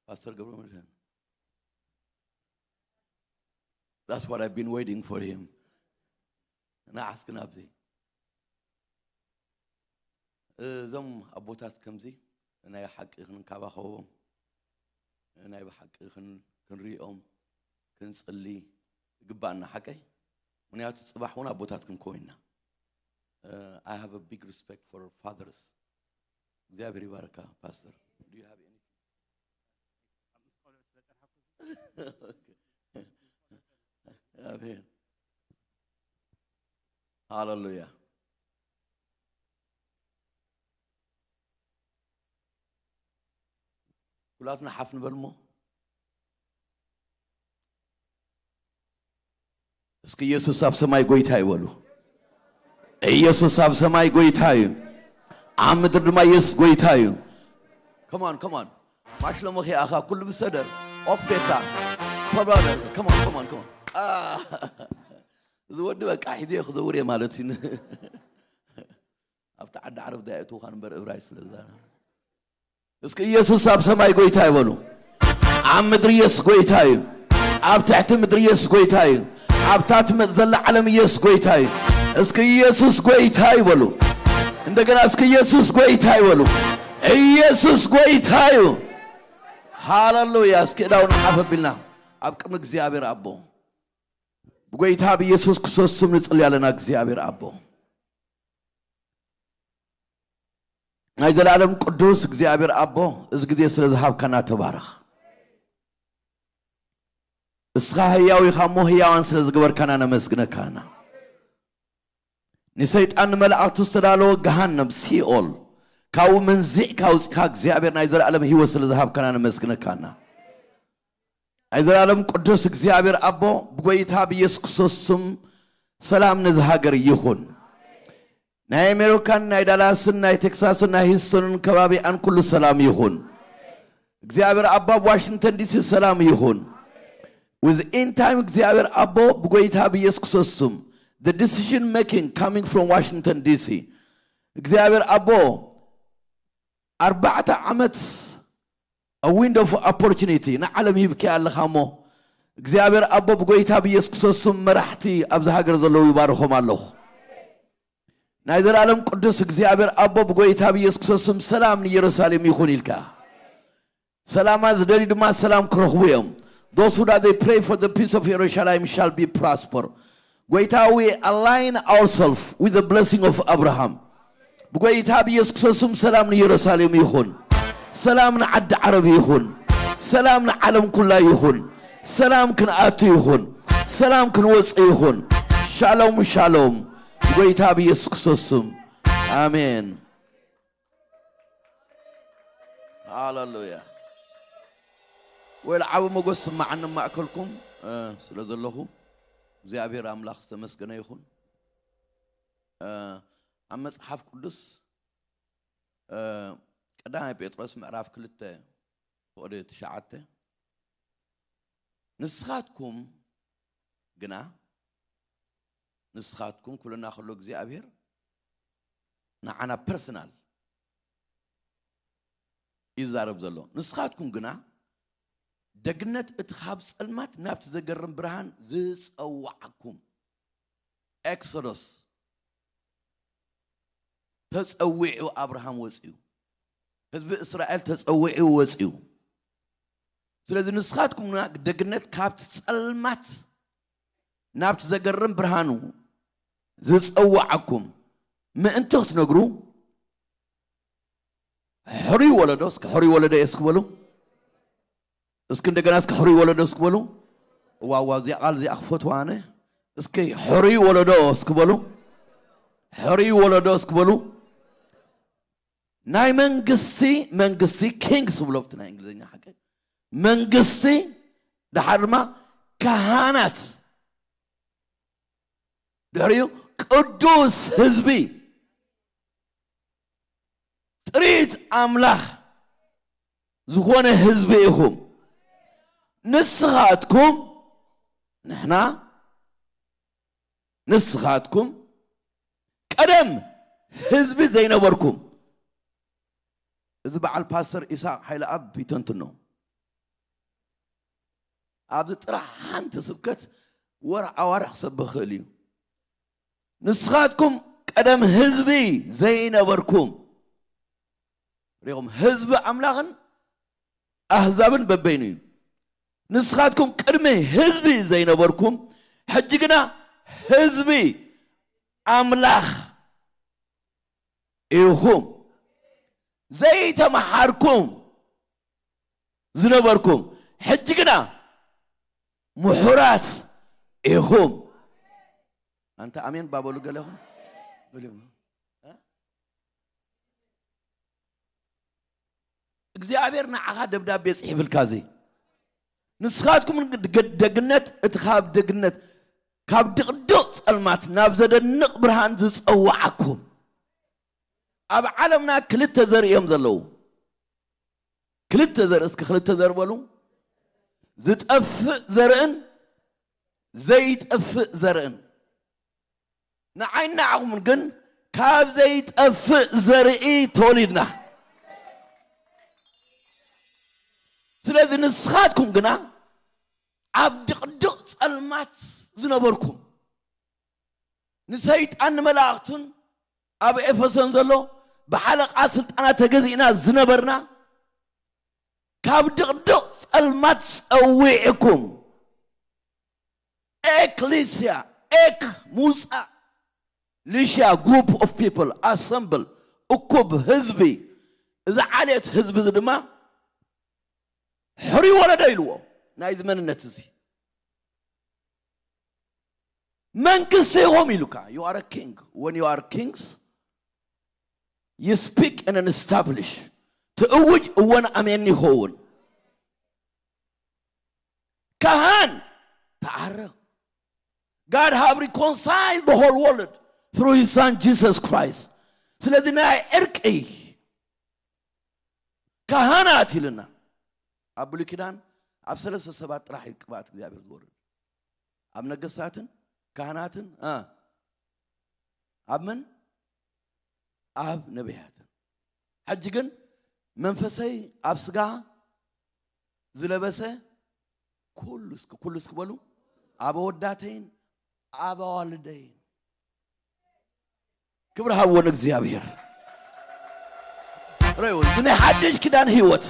ፓስተር ገብረ መድህን። That's what I've been waiting for him. ንዓስክን ኣብዚ እዞም ኣቦታት ከምዚ ናይ ሓቂ ክንከባኸቦም፣ ናይ ብሓቂ ክን- ክንሪኦም፣ ክንጽሊ ይግባኣና ሓቀይ። ምክንያቱ ጽባሕ እውን ኣቦታት ክንከውን ኢና። I have a big respect for fathers. እግዚኣብሔር ይባርካ ፓስተር። Do you have anything? ኣሜን። ሃሌሉያ። ኩላትና ሓፍ ንበል እሞ እስኪ ኢየሱስ ኣብ ሰማይ ጎይታ እዩ በሉ። ኢየሱስ ኣብ ሰማይ ጎይታ እዩ፣ ኣብ ምድሪ ድማ ኢየሱስ ጎይታ እዩ። Come on, come on. ማሽ ሎሞ ኸኣኻ ኩሉ ብሰደር ኦፍ ቤታ ተባረር። Come on, come on, come on. እዚ ወዲ በቃ ሒዘ ክዘውር እየ ማለት እዩ። ኣብቲ ዓዲ ዓረብ ዳየእትውኻ እምበር እብራይ ስለዛ እስኪ ኢየሱስ ኣብ ሰማይ ጎይታ እዩ በሉ። ኣብ ምድሪ ኢየሱስ ጎይታ እዩ። ኣብ ትሕቲ ምድሪ ኢየሱስ ጎይታ እዩ። ኣብ ታትመ ዘላ ዓለም ኢየሱስ ጎይታ እዩ። እስኪ ኢየሱስ ጎይታ እዩ በሉ። እንደገና እስኪ ኢየሱስ ጎይታ እዩ በሉ። ኢየሱስ ጎይታ እዩ። ሃሌሉያ። እስኪ እዳው ንሓፍ ኣቢልና ኣብ ቅድሚ እግዚኣብሔር ኣቦ ብጎይታ ብኢየሱስ ክርስቶስ ስም ንጽሊ ኣለና። እግዚኣብሔር ኣቦ ናይ ዘላለም ቅዱስ እግዚኣብሔር ኣቦ እዚ ግዜ ስለ ዝሃብካና ተባረኽ። እስኻ ህያው ኢኻ እሞ ህያዋን ስለ ዝገበርካና ነመስግነካና። ንሰይጣን ንመላእኽቱ ዝተዳለወ ገሃነም ሲኦል ካብኡ መንዚዕካ ኣውፂእካ እግዚኣብሔር ናይ ዘላለም ህይወት ስለ ዝሃብካና ነመስግነካና። ናይ ዘላለም ቅዱስ እግዚኣብሔር ኣቦ ብጎይታ ብኢየሱስ ክርስቶስ ስም ሰላም ነዚ ሃገር ይኹን። ናይ ኣሜሪካን ናይ ዳላስን ናይ ቴክሳስን ናይ ሂስቶንን ከባቢኣን ኩሉ ሰላም ይኹን። እግዚኣብሔር ኣባ ኣብ ዋሽንግተን ዲሲ ሰላም ይኹን። Within time እግዚኣብሔር ኣቦ ብጎይታ ብኢየሱስ ክርስቶስ ስም the decision making coming from Washington D C እግዚኣብሔር ኣቦ ኣርባዕተ ዓመት a window of opportunity ንዓለም ሂብኪ ኣለኻ እሞ እግዚኣብሔር ኣቦ ብጎይታ ብኢየሱስ ክርስቶስ ስም መራሕቲ ኣብዚ ሃገር ዘለዉ ይባርኾም ኣለኹ። ናይ ዘላለም ቅዱስ እግዚኣብሔር ኣቦ ብጎይታ ብኢየሱስ ክርስቶስ ስም ሰላም ንኢየሩሳሌም ይኹን ኢልካ ሰላማ ዝደልዩ ድማ ሰላም ክረኽቡ እዮም። Those who that they pray for the peace of Yerushalayim shall be prosper. ጎይታ we align ourselves with the blessing of Abraham. ብጎይታ ብኢየሱስ ክርስቶስ ስም ሰላም ንኢየሩሳሌም ይኹን። ሰላም ንዓዲ ዓረብ ይኹን። ሰላም ንዓለም ኩላ ይኹን። ሰላም ክንኣቱ ይኹን። ሰላም ክንወፅእ ይኹን። ሻሎም ሻሎም። ብጎይታ ብኢየሱስ ክርስቶስ ስም ኣሜን። ሃሌሉያ። ወይል ዓብ ሞጎስ ስማዓኒ ማእከልኩም ስለ ዘለኹ እግዚኣብሔር ኣምላኽ ዝተመስገነ ይኹን። ኣብ መጽሓፍ ቅዱስ ቀዳማይ ጴጥሮስ ምዕራፍ ክልተ ፍቕዲ ትሽዓተ ንስኻትኩም ግና ንስኻትኩም ክብለና ከሎ እግዚኣብሔር ንዓና ፐርሰናል ይዛረብ ዘሎ። ንስኻትኩም ግና ደግነት እቲ ካብ ጸልማት ናብቲ ዘገርም ብርሃን ዝጸዋዓኩም። ኤክሶዶስ ተጸዊዑ ኣብርሃም ወጺኡ፣ ህዝቢ እስራኤል ተጸዊዑ ወጺኡ። ስለዚ ንስኻትኩም ግና ደግነት ካብቲ ጸልማት ናብቲ ዘገርም ብርሃኑ ዝጸዋዓኩም ምእንቲ ክትነግሩ ሕሩይ ወለዶ እስከ ሕሩይ ወለዶ እየ እስኪ በሉ። እስኪ እንደገና እስከ ሕሩይ ወለዶ እስኪ በሉ። እዋ እዋ እዚኣ ቃል እዚኣ ክፈትዋ ኣነ። እስኪ ሕሩይ ወለዶ እስኪ በሉ። ሕሩይ ወለዶ እስኪ በሉ። ናይ መንግስቲ መንግስቲ ኪንግስ ብሎ ብቲ ናይ እንግሊዝኛ ሓቂ መንግስቲ ድሓር ድማ ካህናት ድሕሪኡ ቅዱስ ህዝቢ ጥሪት ኣምላኽ ዝኾነ ህዝቢ ኢኹም። ንስኻትኩም ንሕና ንስኻትኩም ቀደም ህዝቢ ዘይነበርኩም። እዚ በዓል ፓስተር ኢሳቅ ሓይለ ኣብ ይተንትኖ። ኣብዚ ጥራሕ ሓንቲ ስብከት ወር ኣዋርሕ ክሰብኽ ክእል እዩ። ንስኻትኩም ቀደም ህዝቢ ዘይነበርኩም፣ ሪኹም፣ ህዝቢ ኣምላኽን ኣህዛብን በበይኑ እዩ። ንስኻትኩም ቅድሚ ህዝቢ ዘይነበርኩም፣ ሕጂ ግና ህዝቢ ኣምላኽ ኢኹም። ዘይተመሓርኩም ዝነበርኩም፣ ሕጂ ግና ምሑራት ኢኹም። ኣንተ ኣሜን ባበሉ ገለኹም ብሉ። እግዚኣብሔር ንዓኻ ደብዳቤ ጽሒፍልካ እዚ። ንስኻትኩም ግን ደግ-፣ ደግነት፣ እቲ ካብ ደግነት፣ ካብ ድቕድቕ ጸልማት ናብ ዘደንቕ ብርሃን ዝጸዋዓኩም። ኣብ ዓለምና ክልተ ዘርኢ እዮም ዘለዉ። ክልተ ዘርኢ፣ እስኪ ክልተ ዘርኢ በሉ። ዝጠፍእ ዘርእን ዘይጠፍእ ዘርእን። ንዓይ ንዓኹምን ግን ካብ ዘይጠፍእ ዘርኢ ተወሊድና። ስለዚ ንስኻትኩም ግና ኣብ ድቕድቕ ጸልማት ዝነበርኩም፣ ንሰይጣን ንመላእኽቱን ኣብ ኤፌሶን ዘሎ ብሓለቓ ስልጣናት ተገዚእና ዝነበርና፣ ካብ ድቕድቕ ጸልማት ጸዊዕኩም፣ ኤክሊስያ፣ ኤክ፣ ምውጻእ፣ ሊሽያ፣ ግሩፕ ኦፍ ፒፕል፣ ኣሰምብል፣ እኩብ ህዝቢ፣ እዚ ዓሌት ህዝቢ እዚ ድማ ሕሩይ ወለዶ ኢልዎ። ናይዚ መንነት እዚ መንግስቲ ኢኹም ኢሉካ። You are a king. When you are kings, you speak and establish. ትእውጅ፣ እወን ኣሜን ይኸውን። ካህን፣ ተዓረቕ። God have reconciled the whole world through his son Jesus Christ. ስለዚ ናይ ዕርቂ ካህናት ኢልና። ኣብ ብሉይ ኪዳን ኣብ ሰለስተ ሰባት ጥራሕ እዩ ቅብኣት እግዚኣብሔር ዝወርድ። ኣብ ነገስታትን ካህናትን፣ እ፣ ኣብ መን? ኣብ ነቢያትን። ሕጂ ግን መንፈሰይ ኣብ ስጋ ዝለበሰ ኩሉ፣ እስኪ ኩሉ እስኪ በሉ፣ ኣብ ኣወዳተይን ኣብ ኣዋልደይን። ክብሪ ሃብዎ ንእግዚኣብሔር። ርኡ፣ እዚ ናይ ሓድሽ ኪዳን ህይወት፣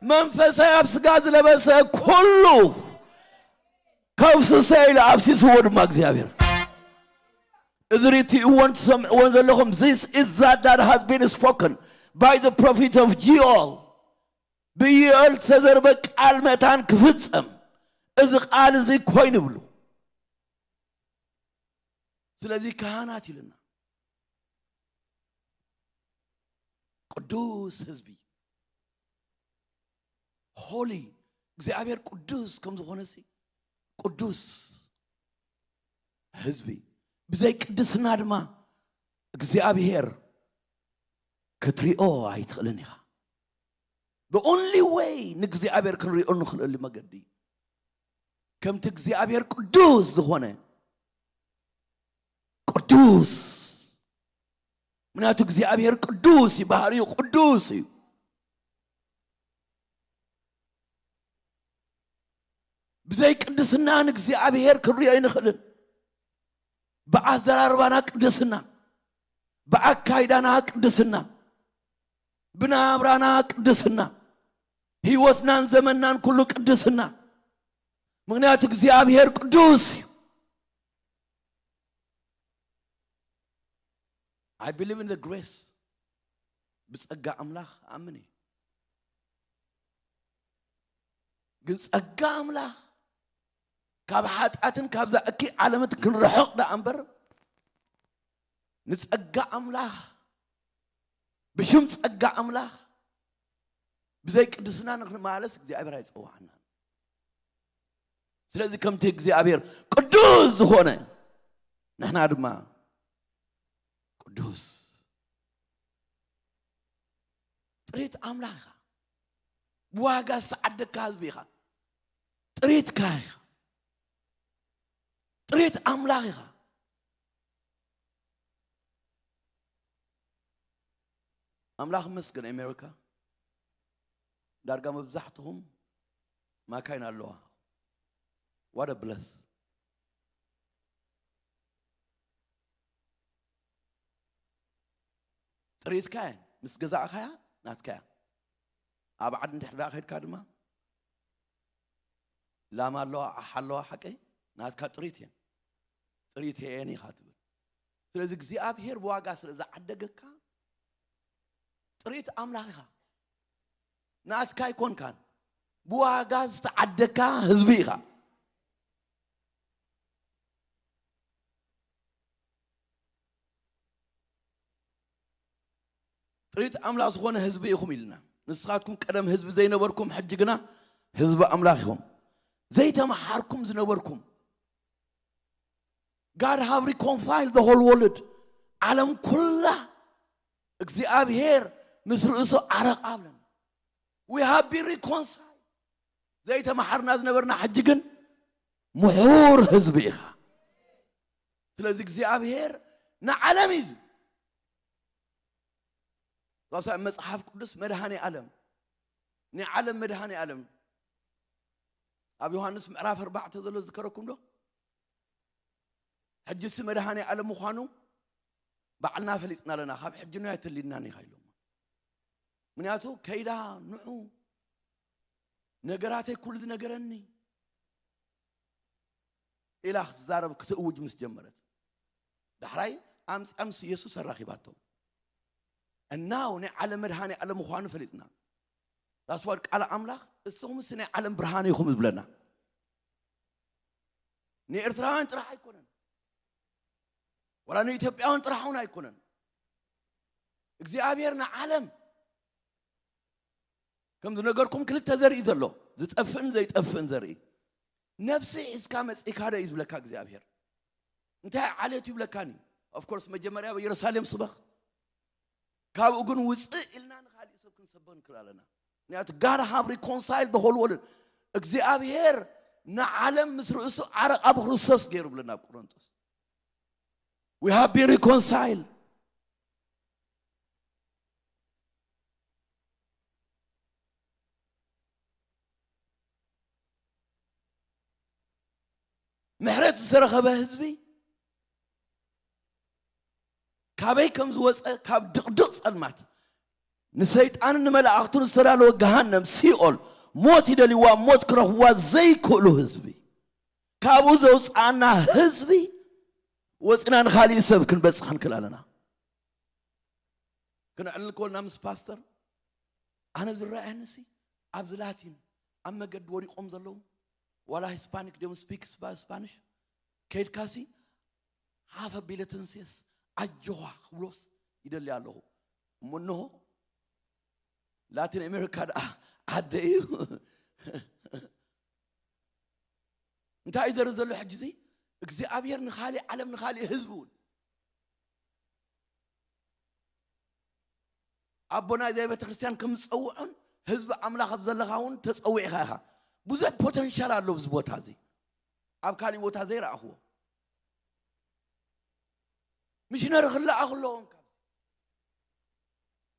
መንፈሳዊ ኣብ ስጋ ዝለበሰ ኩሉ ከፍስሶ ኢሉ ኣፍሲስዎ ድማ እግዚኣብሔር። እዚ ርትእዎን ትሰምዕዎን ዘለኹም፣ this is that that has been spoken by the prophet of Joel። ብዮኤል ዝተዘርበ ቃል መታን ክፍጸም እዚ ቃል እዚ ኮይኑ ይብሉ። ስለዚ ካህናት ኢልና፣ ቅዱስ ህዝቢ፣ ሆሊ፣ እግዚኣብሔር ቅዱስ ከም ዝኾነ ሲ፣ ቅዱስ ህዝቢ፣ ብዘይ ቅድስና ድማ እግዚኣብሔር ክትሪኦ ኣይትኽእልን ኢኻ። The only way ንእግዚኣብሔር ክንሪኦ እንኽእለሉ መገዲ፣ ከምቲ እግዚኣብሔር ቅዱስ ዝኾነ፣ ቅዱስ፣ ምክንያቱ እግዚኣብሔር ቅዱስ እዩ፣ ባህሪኡ ቅዱስ እዩ። ብዘይ ቅድስና ንእግዚኣብሔር ክንሪኦ ኣይንኽእልን። ብኣዘራርባና ቅድስና፣ ብኣካይዳና ቅድስና፣ ብናብራና ቅድስና፣ ህይወትናን ዘመንናን ኩሉ ቅድስና። ምክንያቱ እግዚኣብሔር ቅዱስ እዩ። I believe in the grace. ብጸጋ ኣምላኽ ኣምን እየ። ግን ጸጋ ኣምላኽ ካብ ሓጢኣትን ካብዛ እኪ ዓለምን ክንርሕቕ ደኣ እምበር፣ ንጸጋ ኣምላኽ፣ ብሽም ጸጋ ኣምላኽ ብዘይ ቅድስና ንኽንመላለስ እግዚኣብሔር ኣይጸዋዕናን። ስለዚ ከምቲ እግዚኣብሔር ቅዱስ ዝኾነ፣ ንሕና ድማ ቅዱስ። ጥሪት ኣምላኽ ኢኻ። ብዋጋ ዝተዓደግካ ህዝቢ ኢኻ። ጥሪትካ ኢኻ። ጥሪት ኣምላኽ ኢኻ። ኣምላኽ ይመስገን፣ ኣሜሪካ ዳርጋ መብዛሕትኹም ማካይን ኣለዋ። What a bless. ጥሪትካ እየን ምስ ገዛእኻያ ናትካያ። ኣብ ዓዲ እንድሕር ዳ ከድካ ድማ ላማ ኣለዋ፣ ኣሓ ኣለዋ፣ ሓቀይ ናትካ ጥሪት እየን። ጥሪት እየን ኢኻ ትብል። ስለዚ እግዚኣብሔር ብዋጋ ስለ ዝዓደገካ ጥሪት ኣምላኽ ኢኻ። ናትካ ኣይኮንካን። ብዋጋ ዝተዓደግካ ህዝቢ ኢኻ። ጥሪት ኣምላኽ ዝኾነ ህዝቢ ኢኹም ኢልና። ንስኻትኩም ቀደም ህዝቢ ዘይነበርኩም፣ ሕጂ ግና ህዝቢ ኣምላኽ ኢኹም። ዘይተመሓርኩም ዝነበርኩም፣ God have reconciled the whole world። ዓለም ኩላ እግዚኣብሔር ምስ ርእሱ ዓረቕ ኣብለን። We have been reconciled። ዘይተመሓርና ዝነበርና ሕጂ ግን ምሑር ህዝቢ ኢኻ። ስለዚ እግዚኣብሔር ንዓለም እዩ። ዛብሳ መጽሓፍ ቅዱስ መድሃኔ ዓለም፣ ናይ ዓለም መድሃኔ ዓለም ኣብ ዮሃንስ ምዕራፍ ኣርባዕተ ዘሎ ዝከረኩም ዶ? ሕጂ ሲ መድሃኔ ዓለም ምዃኑ ባዕልና ፈሊጥና ኣለና። ካብ ሕጂ ኖ ኣይተሊድናን ኢኻ ኢሎሞ። ምክንያቱ ከይዳ ንዑ ነገራተይ ኩሉ ዝነገረኒ ኢላ ክትዛረብ ክትእውጅ ምስ ጀመረት፣ ዳሕራይ ኣምፂኣ ምስ ኢየሱስ ኣራኺባቶም። እናው ናይ ዓለም መድሃኔ ዓለም ምዃኑ ፈሊጥና። ዛስዋድ ቃል ኣምላኽ እስኹም ሲ ናይ ዓለም ብርሃን ኢኹም ዝብለና። ንኤርትራውያን ጥራሕ ኣይኮነን፣ ወላ ንኢትዮጵያውያን ጥራሕ እውን ኣይኮነን። እግዚኣብሔር ንዓለም ከም ዝነገርኩም ክልተ ዘርኢ ዘሎ፣ ዝጠፍእን ዘይጠፍእን ዘርኢ። ነፍሲ ሒዝካ መጺእካ ዶ እዩ ዝብለካ እግዚኣብሔር። እንታይ ዓሌት ይብለካኒ? Of course መጀመርያ ኣብ ኢየሩሳሌም ስበኽ፣ ካብኡ ግን ውፅእ ኢልና ንካሊእ ሰብ ክንሰብኽ ንክእል ኣለና። ምክንያቱ God have reconciled the whole world። እግዚኣብሔር ንዓለም ምስ ርእሱ ዓረቕ ኣብ ክርስቶስ ገይሩ ብለና ኣብ ቆሮንቶስ። We have been reconciled። ምሕረት ዝተረኸበ ህዝቢ ካበይ ከም ዝወፀ፣ ካብ ድቕድቕ ጸልማት ንሰይጣንን ንመላእኽቱን ዝተዳለወ ገሃነም፣ ሲኦል፣ ሞት ይደልይዋ፣ ሞት ክረኽብዋ ዘይክእሉ ህዝቢ፣ ካብኡ ዘውፅኣና ህዝቢ ወፅና ንኻሊእ ሰብ ክንበፅሕ ንክእል ኣለና። ክነዕልል ከልና ምስ ፓስተር ኣነ ዝረኣየኒ ሲ ኣብዚ ላቲን ኣብ መገዲ ወዲቆም ዘለዉ ዋላ ሂስፓኒክ ዶም ስፒክ ስፓኒሽ ከይድካ ሲ ሓፍ ኣቢለ ተንስየስ ኣጆኻ ክብሎስ ይደሊ ኣለኹ። እሞ እንሆ ላቲን ኣሜሪካ ደኣ ዓደ እዩ። እንታይ እዩ ዘርኢ ዘሎ ሕጂ እዚ እግዚኣብሔር ንኻሊእ ዓለም ንኻሊእ ህዝቢ እውን ኣቦና እዚ ቤተ ክርስቲያን ከም ዝጸውዖን ህዝቢ ኣምላኽ ኣብ ዘለኻ እውን ተጸዊዕካ ኢኻ። ብዙሕ ፖተንሻል ኣሎ ኣብዚ ቦታ እዚ። ኣብ ካሊእ ቦታ ዘይረኣኽዎ። ሚሽነሪ ክለኣኹ ኣለዎም። ካብ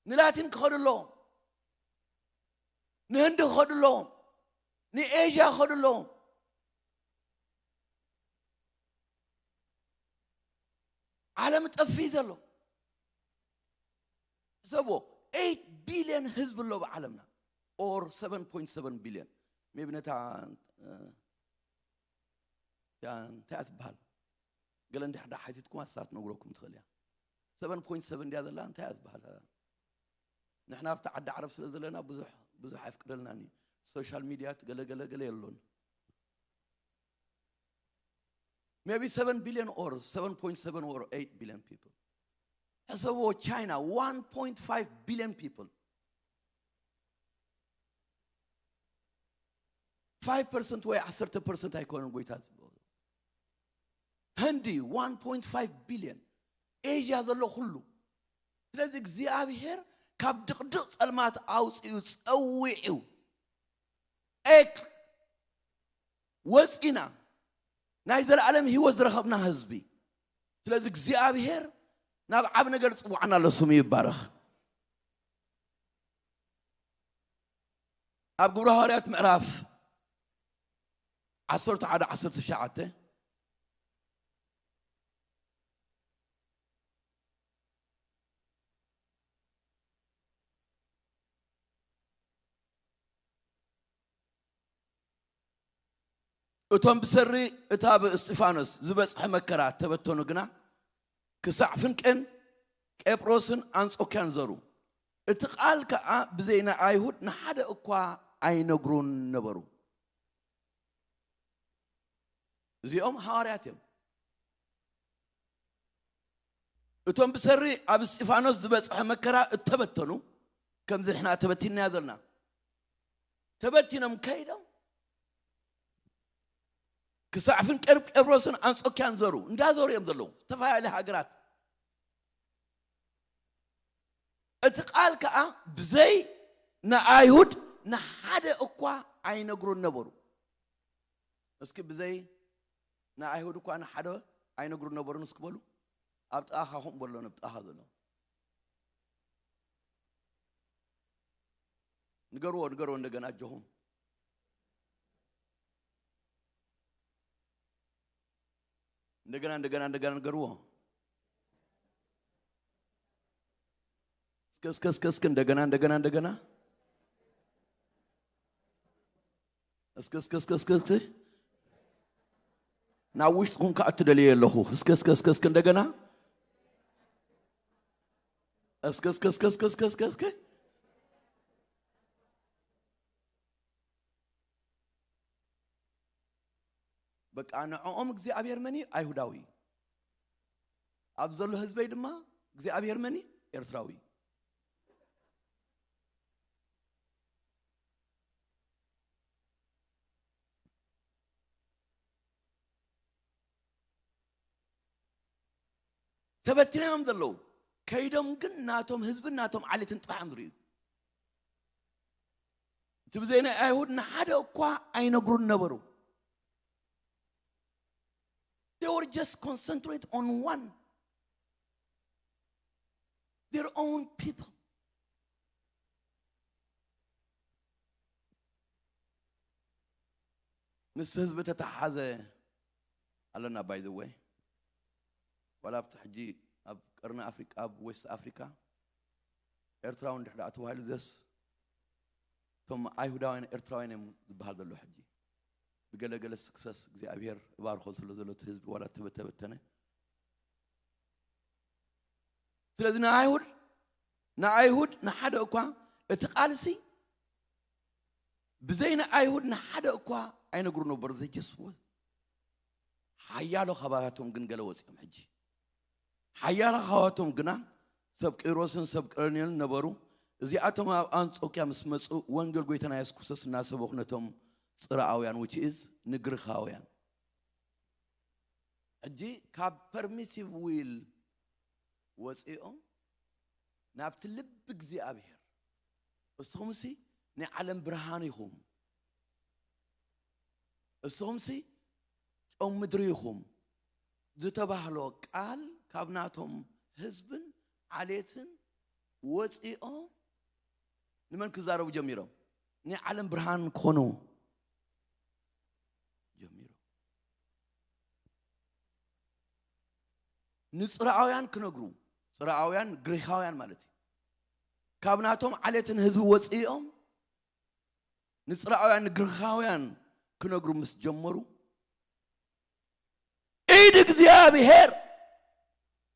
ንላቲን ክኸዱ ኣለዎም። ንህንዲ ክኸዱ ኣለዎም። ንኤዥያ ክኸዱ ኣለዎም። ዓለም ጠፊ ዘሎ ሰብዎ ኤይት ቢልዮን ህዝቢ ኣሎ ብዓለምና። Or seven point seven billion maybe ነታ እንታይ እያ ትበሃል? ገለ እንድሕር ዳ ሓቲትኩም ኣሳት ነግረኩም ትኽእል እያ። ሰቨን ፖይንት ሰቨን እንድያ ዘላ እንታይ እያ ትበሃል? ንሕና ኣብቲ ዓዲ ዓረብ ስለ ዘለና ብዙሕ ብዙሕ ኣይፍቅደልናን እዩ። ሶሻል ሚድያ ገለ ገለ ገለ የሎን። Maybe seven billion or seven point seven or eight billion people. ሕሰብዎ ቻይና one point five billion people. Five percent ወይ ዓሰርተ ፐርሰንት ኣይኮነን ጎይታ ዝበሎ። ህንዲ one point five billion፣ ኤዥያ ዘሎ ኩሉ። ስለዚ እግዚኣብሔር ካብ ድቕድቕ ጸልማት ኣውፅኡ ጸዊዑ ኤክ ወፂና ናይ ዘለዓለም ህይወት ዝረኸብና ህዝቢ። ስለዚ እግዚኣብሔር ናብ ዓብ ነገር ጽዋዕና ኣሎ፣ ስሙ ይባረኽ። ኣብ ግብረ ሃዋርያት ምዕራፍ ዓሰርተ ሓደ ዓሰርተ ትሽዓተ። እቶም ብሰሪ እታ ብእስጢፋኖስ ዝበጽሐ መከራ እተበተኑ ግና፣ ክሳዕ ፍንቄን ቄጵሮስን ኣንጾክያን ዘሩ። እቲ ቃል ከኣ ብዘይ ንኣይሁድ ንሓደ እኳ ኣይነግሩን ነበሩ። እዚኦም ሃዋርያት እዮም። እቶም ብሰሪ ኣብ እስጢፋኖስ ዝበጽሐ መከራ እተበተኑ፣ ከምዚ ንሕና ተበቲንና ዘለና፣ ተበቲኖም ከይዶም ክሳዕ ፍንቄን ቄፕሮስን ኣንጾክያን ዘሩ፣ እንዳዘሩ እዮም ዘለዉ፣ ዝተፈላለዩ ሃገራት። እቲ ቃል ከኣ ብዘይ ንኣይሁድ ንሓደ እኳ ኣይነግሩን ነበሩ። እስኪ ብዘይ ንኣይሁድ እኳ ንሓደ ኣይነግሩን ነበሩን እስኪ በሉ። ኣብ ጥቓኻ ኹም በሎ፣ ኣብ ጥቓኻ ዘሎ። ንገርዎ፣ ንገርዎ እንደገና ኣጆኹም። እንደገና፣ እንደገና፣ እንደገና ንገርዎ። እስከ፣ እስከ፣ እስከ፣ እስከ፣ እንደገና፣ እንደገና፣ እንደገና። እስከ፣ እስከ፣ እስከ፣ እስከ፣ እስከ። ናብ ውሽጥኩም ከኣ እትደልየ ኣለኹ። እስከ፣ እስከ፣ እስከ፣ እስከ፣ እንደገና። እስከ፣ እስከ፣ እስከ፣ እስከ፣ እስከ፣ እስከ፣ እስከ። በቃ ንዕኦም እግዚኣብሔር መን እዩ? ኣይሁዳዊ እዩ። ኣብ ዘሎ ህዝበይ ድማ እግዚኣብሔር መን እዩ? ኤርትራዊ እዩ። ተበቲኖም ዘለዉ ከይዶም ግን ናቶም ህዝብን ናቶም ዓሌትን ጥራሕ እዮም ዝርእዩ። እቲ ብዘይ ናይ ኣይሁድ ንሓደ እኳ ኣይነግሩን ነበሩ። They were just concentrate on one, their own people. ምስ ህዝቢ ተተሓሓዘ ኣለና። By the way፣ ዋላ ኣብቲ ሕጂ ኣብ ቀርኒ ኣፍሪቃ፣ ኣብ ዌስት ኣፍሪካ ኤርትራዊ እንድሕር ደኣ ተባሂሉ፣ ዘስ እቶም ኣይሁዳውያን ኤርትራውያን እዮም ዝበሃል ዘሎ። ሕጂ ብገለገለ ስክሰስ እግዚኣብሔር እባርኾ ስለ ዘሎ እቲ ህዝቢ ዋላ ተበተበተነ። ስለዚ ንኣይሁድ፣ ንኣይሁድ ንሓደ እኳ እቲ ቃልሲ ብዘይ ንኣይሁድ ንሓደ እኳ ኣይነግሩ ነበሩ። They just was ሓያሎ ካባታቶም ግን ገለ ወፂኦም። ሕጂ ሓያሎ ካባቶም ግና ሰብ ቂሮስን ሰብ ቀርኔልን ነበሩ። እዚኣቶም ኣብ ኣንጾኪያ ምስ መጹ ወንጌል ጎይታና የሱስ ክርስቶስ እናሰበኹ ነቶም ጽርኣውያን፣ which is ንግሪኻውያን። ሕጂ ካብ ፐርሚሲቭ ዊል ወፂኦም ናብቲ ልቢ እግዚኣብሔር፣ እስኹምሲ ናይ ዓለም ብርሃን ኢኹም፣ እስኹምሲ ጨው ምድሪ ኢኹም ዝተባህሎ ቃል ካብ ናቶም ህዝብን ዓሌትን ወፂኦም ንመን ክዛረቡ ጀሚሮም? ናይ ዓለም ብርሃን ክኾኑ ጀሚሮም። ንጽርኣውያን ክነግሩ፣ ጽርኣውያን ግሪኻውያን ማለት እዩ። ካብ ናቶም ዓሌትን ህዝቢ ወፂኦም ንጽርኣውያን ንግሪኻውያን ክነግሩ ምስ ጀመሩ፣ ኢድ እግዚኣብሔር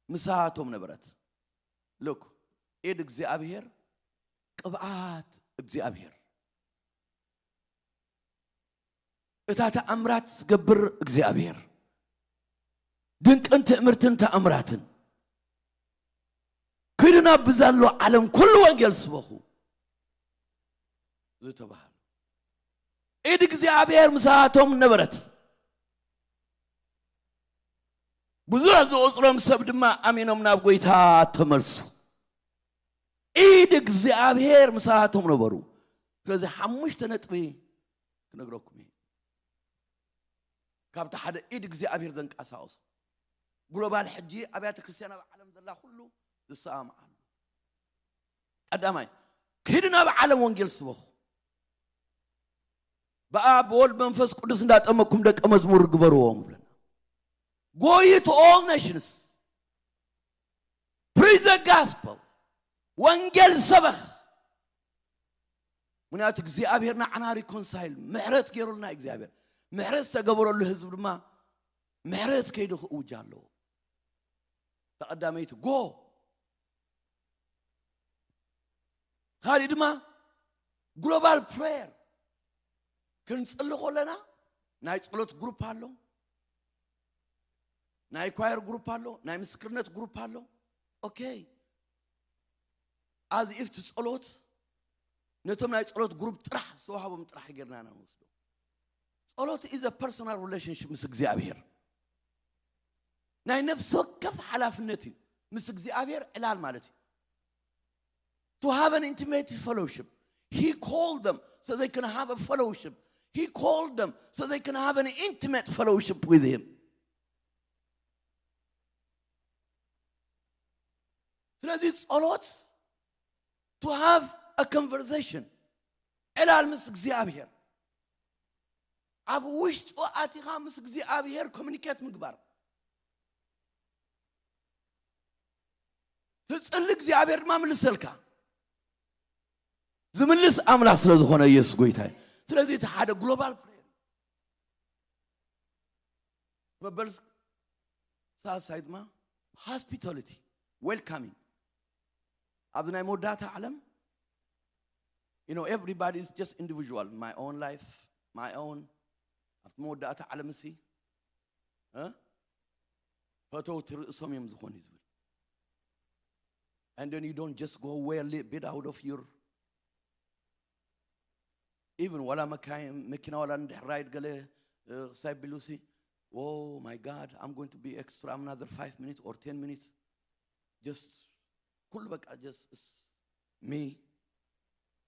ምሳቶም ነበረት። ሉክ፣ ኢድ እግዚኣብሔር፣ ቅብኣት እግዚኣብሔር፣ እታ ተኣምራት ዝገብር እግዚኣብሔር፣ ድንቅን ትእምርትን ተኣምራትን፣ ኪዱ ናብ ብዛሎ ዓለም ኩሉ ወንጌል ስበኹ ዝተባህሉ፣ ኢድ እግዚኣብሔር ምሳቶም ነበረት። ብዙሕ ዝቑጽሮም ሰብ ድማ ኣሚኖም ናብ ጎይታ ተመልሱ። ኢድ እግዚኣብሔር ምሳቶም ነበሩ። ስለዚ ሓሙሽተ ነጥቢ ክነግረኩም እየ። ካብቲ ሓደ ኢድ እግዚኣብሔር ዘንቀሳቐሶ፣ ግሎባል ሕጂ ኣብያተ ክርስቲያን ኣብ ዓለም ዘላ ኩሉ ዝሰማምዓሉ። ቀዳማይ፣ ኪዱ ናብ ዓለም ወንጌል ስበኹ። ብኣብ ብወልድ መንፈስ ቅዱስ እንዳጠመኩም ደቀ መዝሙር ግበርዎም ብለና። Go ye to all nations, preach the gospel, ወንጌል ሰበኽ። ምክንያቱ እግዚኣብሔር ንዓና ሪኮንሳይል ምሕረት ገይሩልና እግዚኣብሔር። ምሕረት ዝተገበረሉ ህዝብ ድማ ምሕረት ከይዱ ክእውጅ ኣለዎ። ተቐዳመይቲ ጎ። ካልእ ድማ ግሎባል ፕሬየር ክንጽሊ ከለና ናይ ጸሎት ግሩፕ ኣሎ፣ ናይ ኳየር ግሩፕ ኣሎ፣ ናይ ምስክርነት ግሩፕ ኣሎ። ኦኬ፣ ኣዚ ኢፍቲ ጸሎት ነቶም ናይ ጸሎት ግሩፕ ጥራሕ ዝተዋህቦም ጥራሕ ጌርና ኢና ንወስዶ። ጸሎት ኢዝ ፐርሰናል ሪሌሽንሽፕ ምስ እግዚኣብሔር። ናይ ነፍሲ ወከፍ ሓላፍነት እዩ። ምስ እግዚኣብሔር ዕላል ማለት እዩ። To have an intimate fellowship. He called them so they can have a fellowship. He called them so they can have an intimate fellowship with him. ስለዚ ጸሎት to have a conversation, ዕላል ምስ እግዚኣብሔር፣ ኣብ ውሽጡ ኣቲኻ ምስ እግዚኣብሔር ኮሚኒኬት ምግባር። ትጽሊ እግዚኣብሔር ድማ ምልሰልካ። ዝምልስ ኣምላኽ ስለ ዝኾነ ኢየሱስ ጎይታ እዩ። ስለዚ እቲ ሓደ ግሎባል ፕሬየር መበል ሳልሳይ ድማ ሆስፒታሊቲ፣ ዌልካሚንግ። ኣብዚ ናይ መወዳእታ ዓለም you know everybody is just individual, my own life, my own። ኣብቲ መወዳእታ ዓለም እሲ እ? ፈተውቲ ርእሶም እዮም ዝኾኑ እዩ ዝብል። And then you don't just go away a little bit out of your, even ዋላ መካይን መኪና ዋላ እንድሕር ራይድ ገለ ክሳይ ቢሉሲ, oh my God, I'm going to be extra another five minutes or ten minutes, just ኩሉ በቃ just me,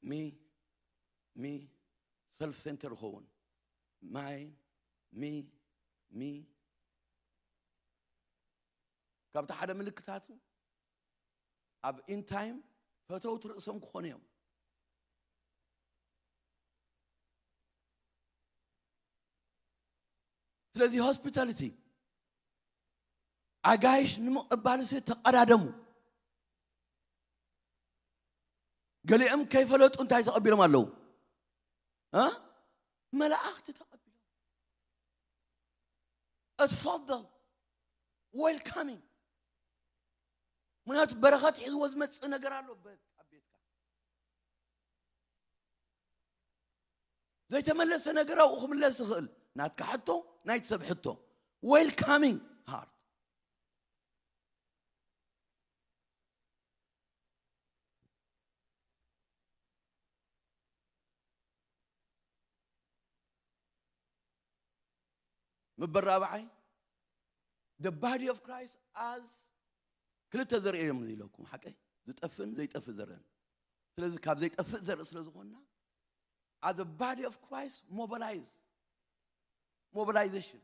me, me, self center ክኸውን። Mine, me, me. ካብቲ ሓደ ምልክታቱ ኣብ ኢንድ ታይም ፈተውቲ ርእሶም ክኾኑ እዮም። ስለዚ ሆስፒታሊቲ ኣጋይሽ ንምቕባልሲ ተቐዳደሙ። ገሊኦም ከይፈለጡ እንታይ ተቐቢሎም ኣለዉ? እ? መላእኽቲ ተቐቢሎም። اتفضل፣ ዌልካሚንግ። ምክንያቱ በረኸት ሒዝዎ ዝመፅእ ነገር ኣሎ በ- ኣብ ቤትካ። ዘይተመለሰ ነገር ኣብኡ ክምለስ ዝኽእል ናትካ ሕቶ፣ ናይቲ ሰብ ሕቶ። ዌልካሚንግ ሃርት። ምበር ራብዓይ the body of Christ as ክልተ ዘርኢ እዮም ኢለኩም ሓቀይ ዝጠፍእን ዘይጠፍእ ዘርእን። ስለዚ ካብ ዘይጠፍእ ዘርኢ ስለ ዝኾንና as the body of Christ mobilize, mobilization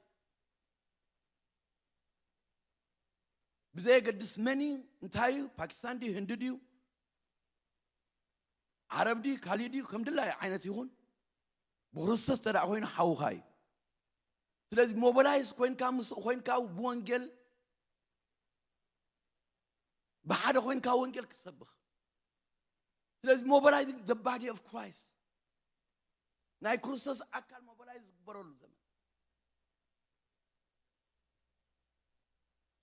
ብዘየገድስ መን እዩ እንታይ እዩ ፓኪስታን ድዩ ህንዲ ድዩ ዓረብ ድዩ ካሊእ ድዩ ከም ድላይ ዓይነት ይኹን ብክርስቶስ ተዳ ኮይኑ ሓውኻ እዩ። ስለዚ ሞቢላይዝ ኮይንካ ምስኡ ኮይንካ ብወንጌል ብሓደ ኮይንካ ወንጌል ክትሰብኽ። ስለዚ mobilizing the body of Christ ናይ ክርስቶስ ኣካል ሞቢላይዝ ዝግበረሉ ዘመን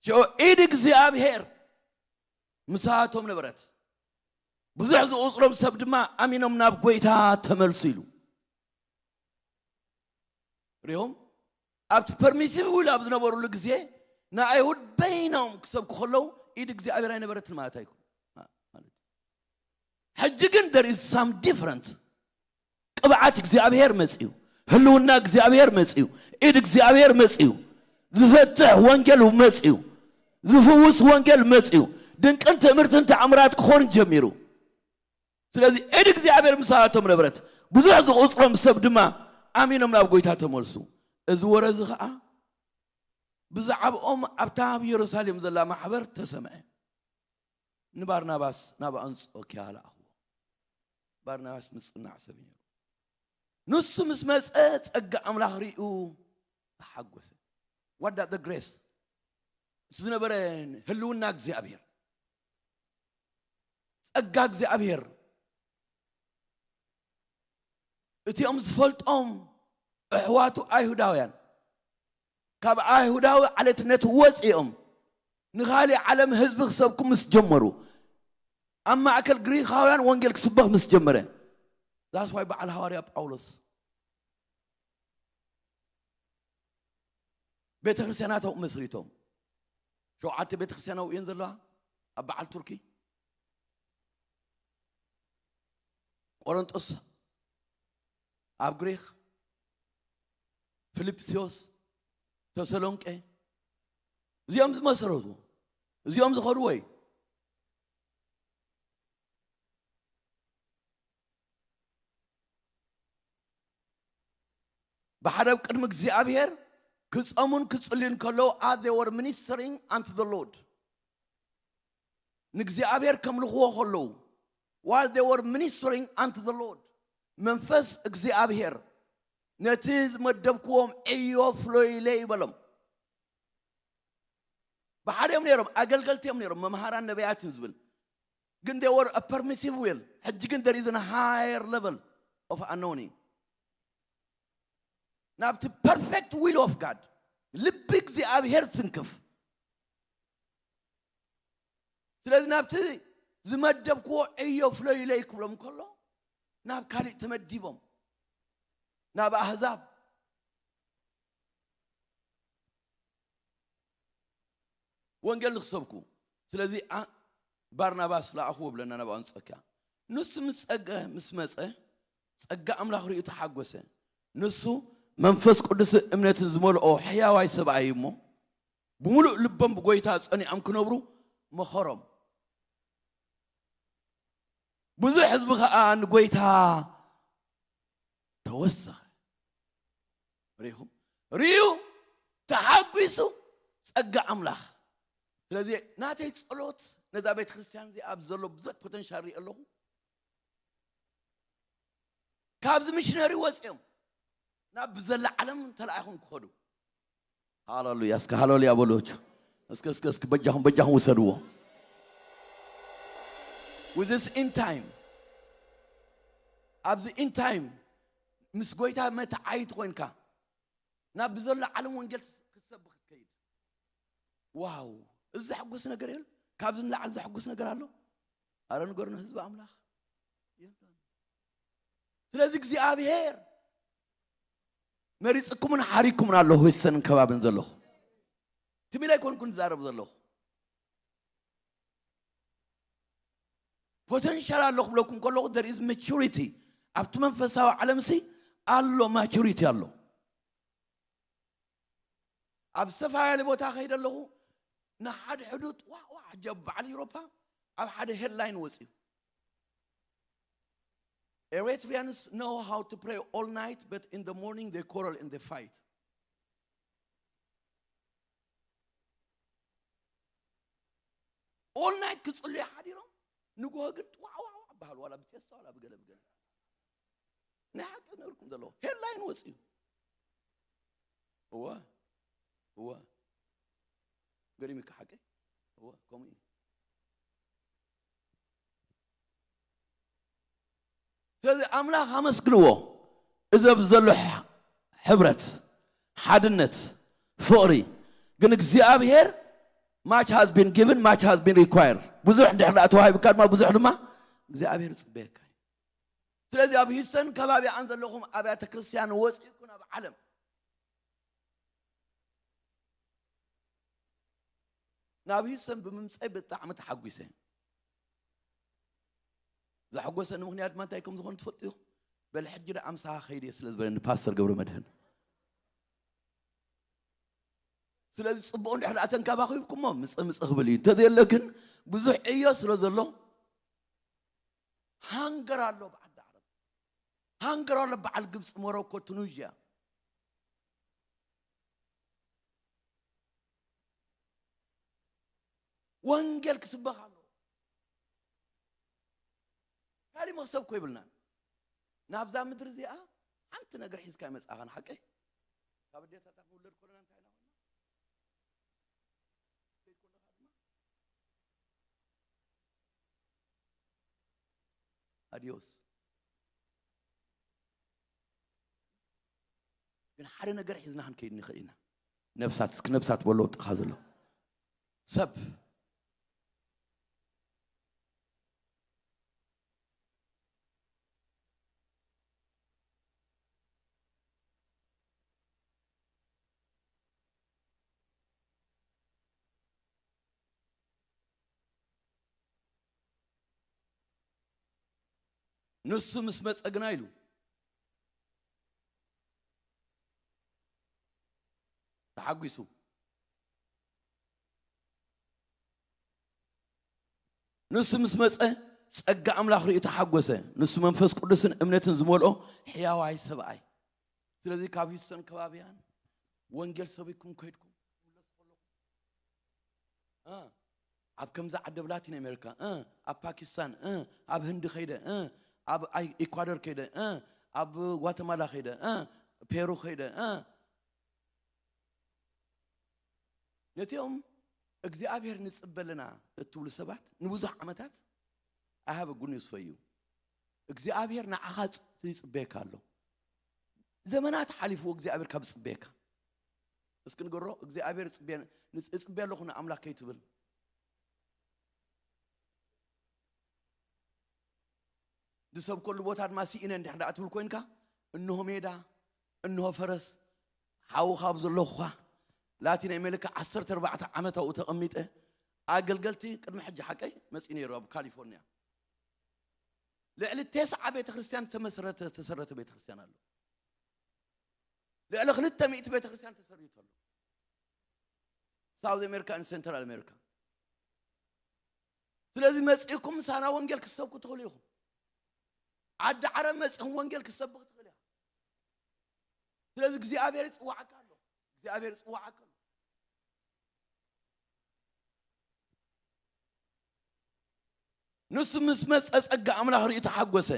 ሽዑ ኢድ እግዚኣብሔር ምሳቶም ነበረት። ብዙሕ ዝቑፅሮም ሰብ ድማ ኣሚኖም ናብ ጎይታ ተመልሱ ኢሉ ሪኦም ኣብቲ ፐርሚሲቭ ዊል ኣብ ዝነበሩሉ ግዜ ንኣይሁድ በይኖም ክሰብኩ ከለዉ ኢድ እግዚኣብሔር ኣይነበረትን ማለት ኣይኮን ማለት ሕጂ ግን there is some different ቅብዓት እግዚኣብሔር መፅዩ ህልውና እግዚኣብሔር መፅዩ ኢድ እግዚኣብሔር መፅዩ ዝፈትሕ ወንጌል መፅዩ ዝፍውስ ወንጌል መፅዩ ድንቅን ትእምርትን ተኣምራት ክኾን ጀሚሩ ስለዚ ኢድ እግዚኣብሔር ምሳቶም ነበረት ብዙሕ ዝቑፅሮም ሰብ ድማ ኣሚኖም ናብ ጎይታ ተመልሱ እዚ ወረ እዚ ከዓ ብዛዕባኦም ኣብታ ኣብ ኢየሩሳሌም ዘላ ማሕበር ተሰምዐ ንባርናባስ ናብ ኣንጾኪያ ለኣኽዎ ባርናባስ ምጽናዕ ሰብ ነይሩ ንሱ ምስ መጸ ጸጋ ኣምላኽ ርእዩ ተሓጎሰ። What that the grace? እቲ ዝነበረ ህልውና እግዚኣብሔር፣ ጸጋ እግዚኣብሔር፣ እቲኦም ዝፈልጦም ኣሕዋቱ ኣይሁዳውያን ካብ ኣይሁዳዊ ዓሌትነት ወፂኦም ንኻሊእ ዓለም ህዝቢ ክሰብኩ ምስ ጀመሩ፣ ኣብ ማእከል ግሪኻውያን ወንጌል ክስበኽ ምስ ጀመረ፣ that's why በዓል ሃዋርያ ጳውሎስ ቤተ ክርስቲያናት ኣብኡ መስሪቶም። ሸውዓተ ቤተ ክርስቲያን ኣብኡ እየን ዘለዋ። ኣብ በዓል ቱርኪ፣ ቆሮንጦስ፣ ኣብ ግሪክ፣ ፊልጵስዮስ፣ ተሰሎንቄ፣ እዚኦም ዝመሰረቱ፣ እዚኦም ዝኸድዎ እዩ። ብሓደ ኣብ ቅድሚ እግዚኣብሔር ክጸሙን ክጽልዩን ከለዉ፣ as they were ministering unto the Lord፣ ንእግዚኣብሔር ከምልኽዎ ከለዉ፣ while they were ministering unto the Lord፣ መንፈስ እግዚኣብሔር ነቲ ዝመደብክዎም ዕዮ ፍሎይለይ በሎም። ብሓደ እዮም ነይሮም፣ ኣገልገልቲ እዮም ነይሮም፣ መምሃራን ነቢያት እዮም ዝብል። ግን they were a permissive will። ሕጂ ግን there is a higher level of anointing። ናብቲ perfect will of God፣ ልቢ እግዚኣብሔር ዝትንክፍ። ስለዚ ናብቲ ዝመደብክዎ ዕዮ ፍለዩለይ ክብሎም ከሎ፣ ናብ ካሊእ ተመዲቦም፣ ናብ ኣህዛብ ወንጌል ንክሰብኩ። ስለዚ ኣ-፣ ባርናባስ ለኣኽዎ ብለና ናብ ኣንጾኪያ። ንሱ ምስ ጸገ-፣ ምስ መጸ፣ ጸጋ ኣምላኽ ርእዩ ተሓጎሰ። ንሱ መንፈስ ቅዱስን እምነትን ዝመልኦ ሕያዋይ ሰብኣይ እሞ፣ ብምሉእ ልቦም ብጎይታ ጸኒዖም ክነብሩ መኸሮም። ብዙሕ ህዝቢ ኸኣ ንጎይታ ተወሰኸ። ርኢኹም? ርእዩ፣ ተሓጒሱ፣ ጸጋ ኣምላኽ። ስለዚ ናተይ ጸሎት ነዛ ቤተ ክርስቲያን እዚኣ ኣብ ዘሎ ብዙሕ ፖተንሻል ርኢ ኣለኹ። ካብዚ ሚሽነሪ ወፂኦም ናብ ብዘላ ዓለም ተላኢኹም ክኸዱ። ሃሌሉያ! እስከ ሃሌሉያ በሎች። እስከ፣ እስከ፣ እስከ በጃኹም፣ በጃኹም ውሰድዎ። With this end time፣ ኣብዚ end time ምስ ጎይታ መተዓይት ኮይንካ ናብ ብዘሎ ዓለም ወንጌል ክትሰብኽ ክትከይድ። ዋው! እዚ ዘሐጉስ ነገር የለ? ካብዚ ንላዕሊ ዘሐጉስ ነገር ኣሎ? ኣረ ንገርኑ ህዝቢ ኣምላኽ። የለን። ስለዚ እግዚኣብሔር መሪጽኩምን ሓሪኩምን ኣሎ፣ ህዊሰንን ከባብን ዘለኹ። ትም ኢለ ኣይኮንኩን ዝዛረብ ዘለኹ። ፖተንሻል ኣሎ ክብለኩም ከለኹ፣ there is maturity። ኣብቲ መንፈሳዊ ዓለምሲ ኣሎ፣ ማቹሪቲ ኣሎ። ኣብ ዝተፈላለየ ቦታ ከይደ ኣለኹ፣ ንሓድሕዱ ጥዋዕዋዕ፣ ሕጂ ኣብ በዓል ኤውሮፓ ኣብ ሓደ ሄድላይን ወፂኡ። Eritreans know how to pray all night, but in the morning they quarrel and they fight. All night ክጽልዩ ሓዲሮም፣ ንግሆ ግን ጥዋዕዋዕዋዕ በሃሉ፣ ዋላ ብቴስታ ዋላ ብገለ ብገለ። ናይ ሓቂ ነርኩም ዘለዎ ሄድላይን ወፂኡ። እወ፣ እወ። ገሪሙካ ሓቂ? እወ፣ ከምኡ እዩ። ስለዚ ኣምላኽ ኣመስግንዎ። እዚ ኣብዚ ዘሎ ሕ-፣ ሕብረት፣ ሓድነት፣ ፍቕሪ። ግን እግዚኣብሔር much has been given, much has been required። ብዙሕ እንድሕር ደኣ ተዋሂብካ ድማ ብዙሕ ድማ እግዚኣብሔር ይጽበየካ እዩ። ስለዚ ኣብ ሂውስተን ከባቢኣን ዘለኹም ኣብያተ ክርስቲያን ወፂእኩ ናብ ዓለም፣ ናብ ሂውስተን ብምምፀይ ብጣዕሚ ተሓጒሰ። ዘሐጎሰኒ ምኽንያት ድማ እንታይ ከም ዝኾነ ትፈልጡ ኢኹም? በል ሕጂ ደኣ ምሳኻ ከይድ እየ ስለ ዝበለኒ ፓስተር ገብረ መድህን። ስለዚ ጽቡቕ እንድሕር ደኣ ተንከባኺብኩሞ ምጽእ ምጽእ ክብል እዩ። እንተዘየለ ግን ብዙሕ ዕዮ ስለ ዘሎ ሃንገር ኣሎ ብዓዲ ዓረብ። ሃንገር ኣሎ በዓል ግብፂ፣ ሞሮኮ፣ ቱኒዥያ። ወንጌል ክስበኽ ኣሎ። ካሊእ መኽሰብ እኮ ይብልናን። ናብዛ ምድሪ እዚኣ ሓንቲ ነገር ሒዝካ ይመጽኣኻ። ንሓቀይ ካብ ኣዴታትና ክንውለድ ከለና እንታይ ኢና ኮና? ኣዲዮስ። ግን ሓደ ነገር ሒዝና ክንከይድ ንኽእል ኢና። ነፍሳት፣ እስኪ ነፍሳት በሎ ጥኻ ዘሎ ሰብ። ንሱ ምስ መጸ ግና ኢሉ ተሓጒሱ። ንሱ ምስ መጸ ጸጋ ኣምላኽ ርእዩ ተሓጎሰ። ንሱ መንፈስ ቅዱስን እምነትን ዝመልኦ ሕያዋይ ሰብኣይ። ስለዚ ካብ ሂውስተን ከባቢያን ወንጌል ሰቢኩም ከይድኩም እ፣ ኣብ ከምዚ ዓዲ ኣብ ላቲን ኣሜሪካ እ፣ ኣብ ፓኪስታን እ፣ ኣብ ህንዲ ከይደ እ፣ ኣብ ኣይ- ኢኳዶር ከይደ እ፣ ኣብ ጓተማላ ከይደ እ፣ ፔሩ ከይደ እ፣ ነቲኦም እግዚኣብሔር ንጽበ ኣለና እትብሉ ሰባት ንብዙሕ ዓመታት ኣሃበ ጉን ይስፈዩ። እግዚኣብሔር ንዓኻ ጽ- ይጽበየካ ኣሎ። ዘመናት ሓሊፍዎ እግዚኣብሔር ካብ ዝጽበየካ። እስኪ ንገሮ እግዚኣብሔር እጽበየ- ንጽ- እጽበየ ኣለኹ ንኣምላኽ ከይትብል። ዝሰብከሉ ቦታ ድማ ስኢነ እንድሕር ደኣ ትብል ኮይንካ፣ እንሆ ሜዳ፣ እንሆ ፈረስ፣ ሓውኻ ኣብ ዘለኹኻ ላቲን ኣሜሪካ ዓሰርተ ኣርባዕተ ዓመት ኣብኡ ተቐሚጠ ኣገልገልቲ ቅድሚ ሕጂ ሓቀይ መጺኡ ነይሩ ኣብ ካሊፎርኒያ። ልዕሊ ተስዓ ቤተ ክርስቲያን ተመስረተ ተሰረተ ቤተ ክርስቲያን ኣሎ። ልዕሊ ክልተ ሚእቲ ቤተ ክርስቲያን ተሰሪቱ ኣሎ። ሳውዝ ኣሜሪካ ን ሴንትራል ኣሜሪካ። ስለዚ መጺእኩም ምሳና ወንጌል ክትሰብኩ ትኽእሉ ኢኹም። ዓዲ ዓረብ መጺእኹም ወንጌል ክትሰብኽ ትኽእል ኢኻ። ስለዚ እግዚኣብሔር ይጽዋዓካ ኣሎ። እግዚኣብሔር ይጽዋዓካ ኣሎ። ንሱ ምስ መጸ ጸጋ ኣምላኽ ርእዩ ተሓጎሰ።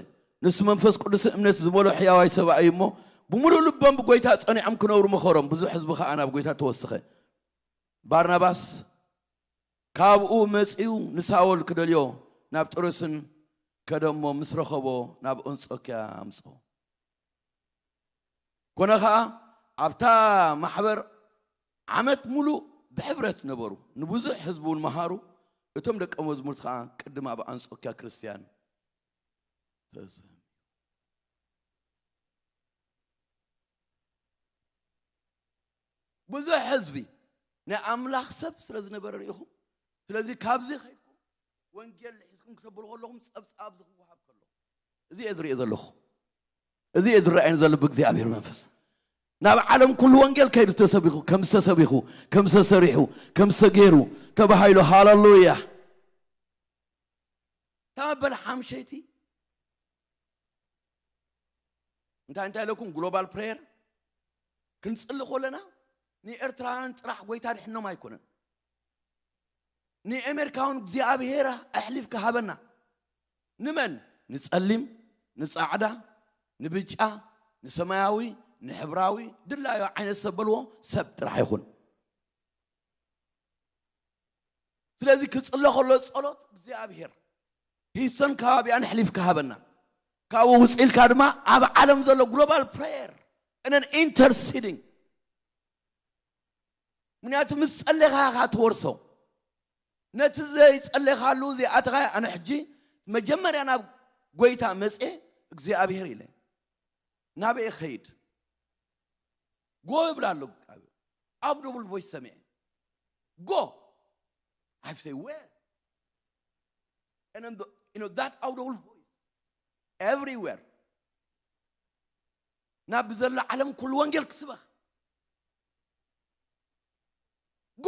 ንሱ መንፈስ ቅዱስን እምነት ዝመልኦ ሕያዋይ ሰብኣይ እዩ እሞ ብምሉእ ልቦም ብጎይታ ጸኒዖም ክነብሩ መኸሮም። ብዙሕ ህዝቢ ኸኣ ናብ ጎይታ ተወስኸ። ባርናባስ ካብኡ መጺኡ ንሳውል ክደልዮ ናብ ጥሮስን ከደሞ ምስ ረኸቦ ናብ ኣንጾክያ ኣምጽኦ። ኮነ ኸኣ ኣብታ ማሕበር ዓመት ሙሉእ ብሕብረት ነበሩ፣ ንብዙሕ ህዝቢ እውን መሃሩ። እቶም ደቀ መዝሙርት ኸኣ ቅድም ኣብ ኣንጾክያ ክርስትያን ተሰምዩ። ብዙሕ ህዝቢ ናይ ኣምላኽ ሰብ ስለ ዝነበረ ርኢኹም። ስለዚ ካብዚ ኸይድኩም ወንጌል ሒዝኩም ክተብሉ ከለኹም ጸብጻብ ዝክወሃብ ከሎ እዚ እየ ዝርኢ ዘለኹ። እዚ እየ ዝረኣየኒ ዘሎ ብእግዚኣብሔር መንፈስ። ናብ ዓለም ኩሉ ወንጌል ከይዱ ተሰቢኹ፣ ከም ዝተሰቢኹ፣ ከም ዝተሰሪሑ፣ ከም ዝተገይሩ ተባሂሉ። ሃሌሉያ። እታ መበል ሓምሸይቲ እንታይ እንታይ ኢለኩም? ግሎባል ፕሬየር ክንጽሊ ከለና ንኤርትራውያን ጥራሕ ጎይታ ድሕኖም ኣይኮነን። ንኤሜሪካውን እግዚኣብሔር ኣሕሊፍካ ሃበና። ንመን? ንጸሊም፣ ንጻዕዳ፣ ንብጫ፣ ንሰማያዊ፣ ንሕብራዊ፣ ድላዩ ዓይነት ሰብ በልዎ፣ ሰብ ጥራሕ ይኹን። ስለዚ ክጽሎ ከሎ ጸሎት እግዚኣብሔር ሂሰን ከባቢኣን ኣሕሊፍካ ሃበና። ካብኡ ውጽእ ኢልካ ድማ ኣብ ዓለም ዘሎ ግሎባል ፕሬየር እነን ኢንተርሲዲንግ። ምክንያቱ ምስ ጸሌኻ ኢኻ ትወርሶ። ነቲ ዘይጸሌኻሉ ዘይኣተኻዮ ኣነ ሕጂ መጀመርያ ናብ ጎይታ መጽኤ እግዚኣብሔር ኢለ ናበይ ኸይድ ጎ ይብል ኣሎ። ኣብ ደቡል ቮይስ ሰሚዐ ጎ። I say where? And then the, you know that audible voice everywhere. ናብ ብዘሎ ዓለም ኩሉ ወንጌል ክስበኽ ጎ።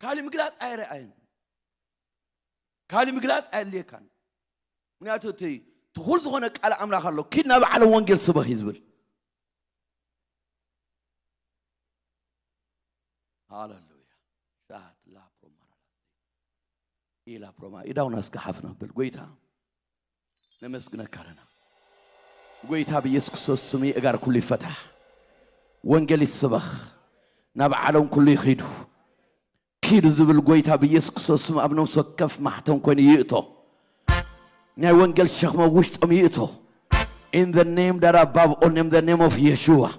ካልእ ምግላጽ ኣይረኣየን። ካልእ ምግላጽ ኣየድልየካን። ምክንያቱ እቲ ትኹል ዝኾነ ቃል ኣምላኽ ኣሎ። ኪድ ናብ ዓለም ወንጌል ስበኽ እዩ ዝብል። ሃሌሉያ። ሻት ላፕሮማ ኢላ ፕሮማ ኢዳውና እስከ ሓፍ ነብል። ጎይታ ነመስግነካ ኣለና። ጎይታ ብኢየሱስ ክርስቶስ ስም የእጋር ኩሉ ይፈታሕ። ወንጌል ይስበኽ። ናብ ዓለም ኩሉ ይኺዱ። ኪዱ ዝብል ጎይታ ብኢየሱስ ክርስቶስ ስም ኣብ ነፍሲ ወከፍ ማሕተም ኮይኑ ይእቶ። ናይ ወንጌል ሸኽሚ ውሽጦም ይእቶ። In the name that above all name, the name of Yeshua.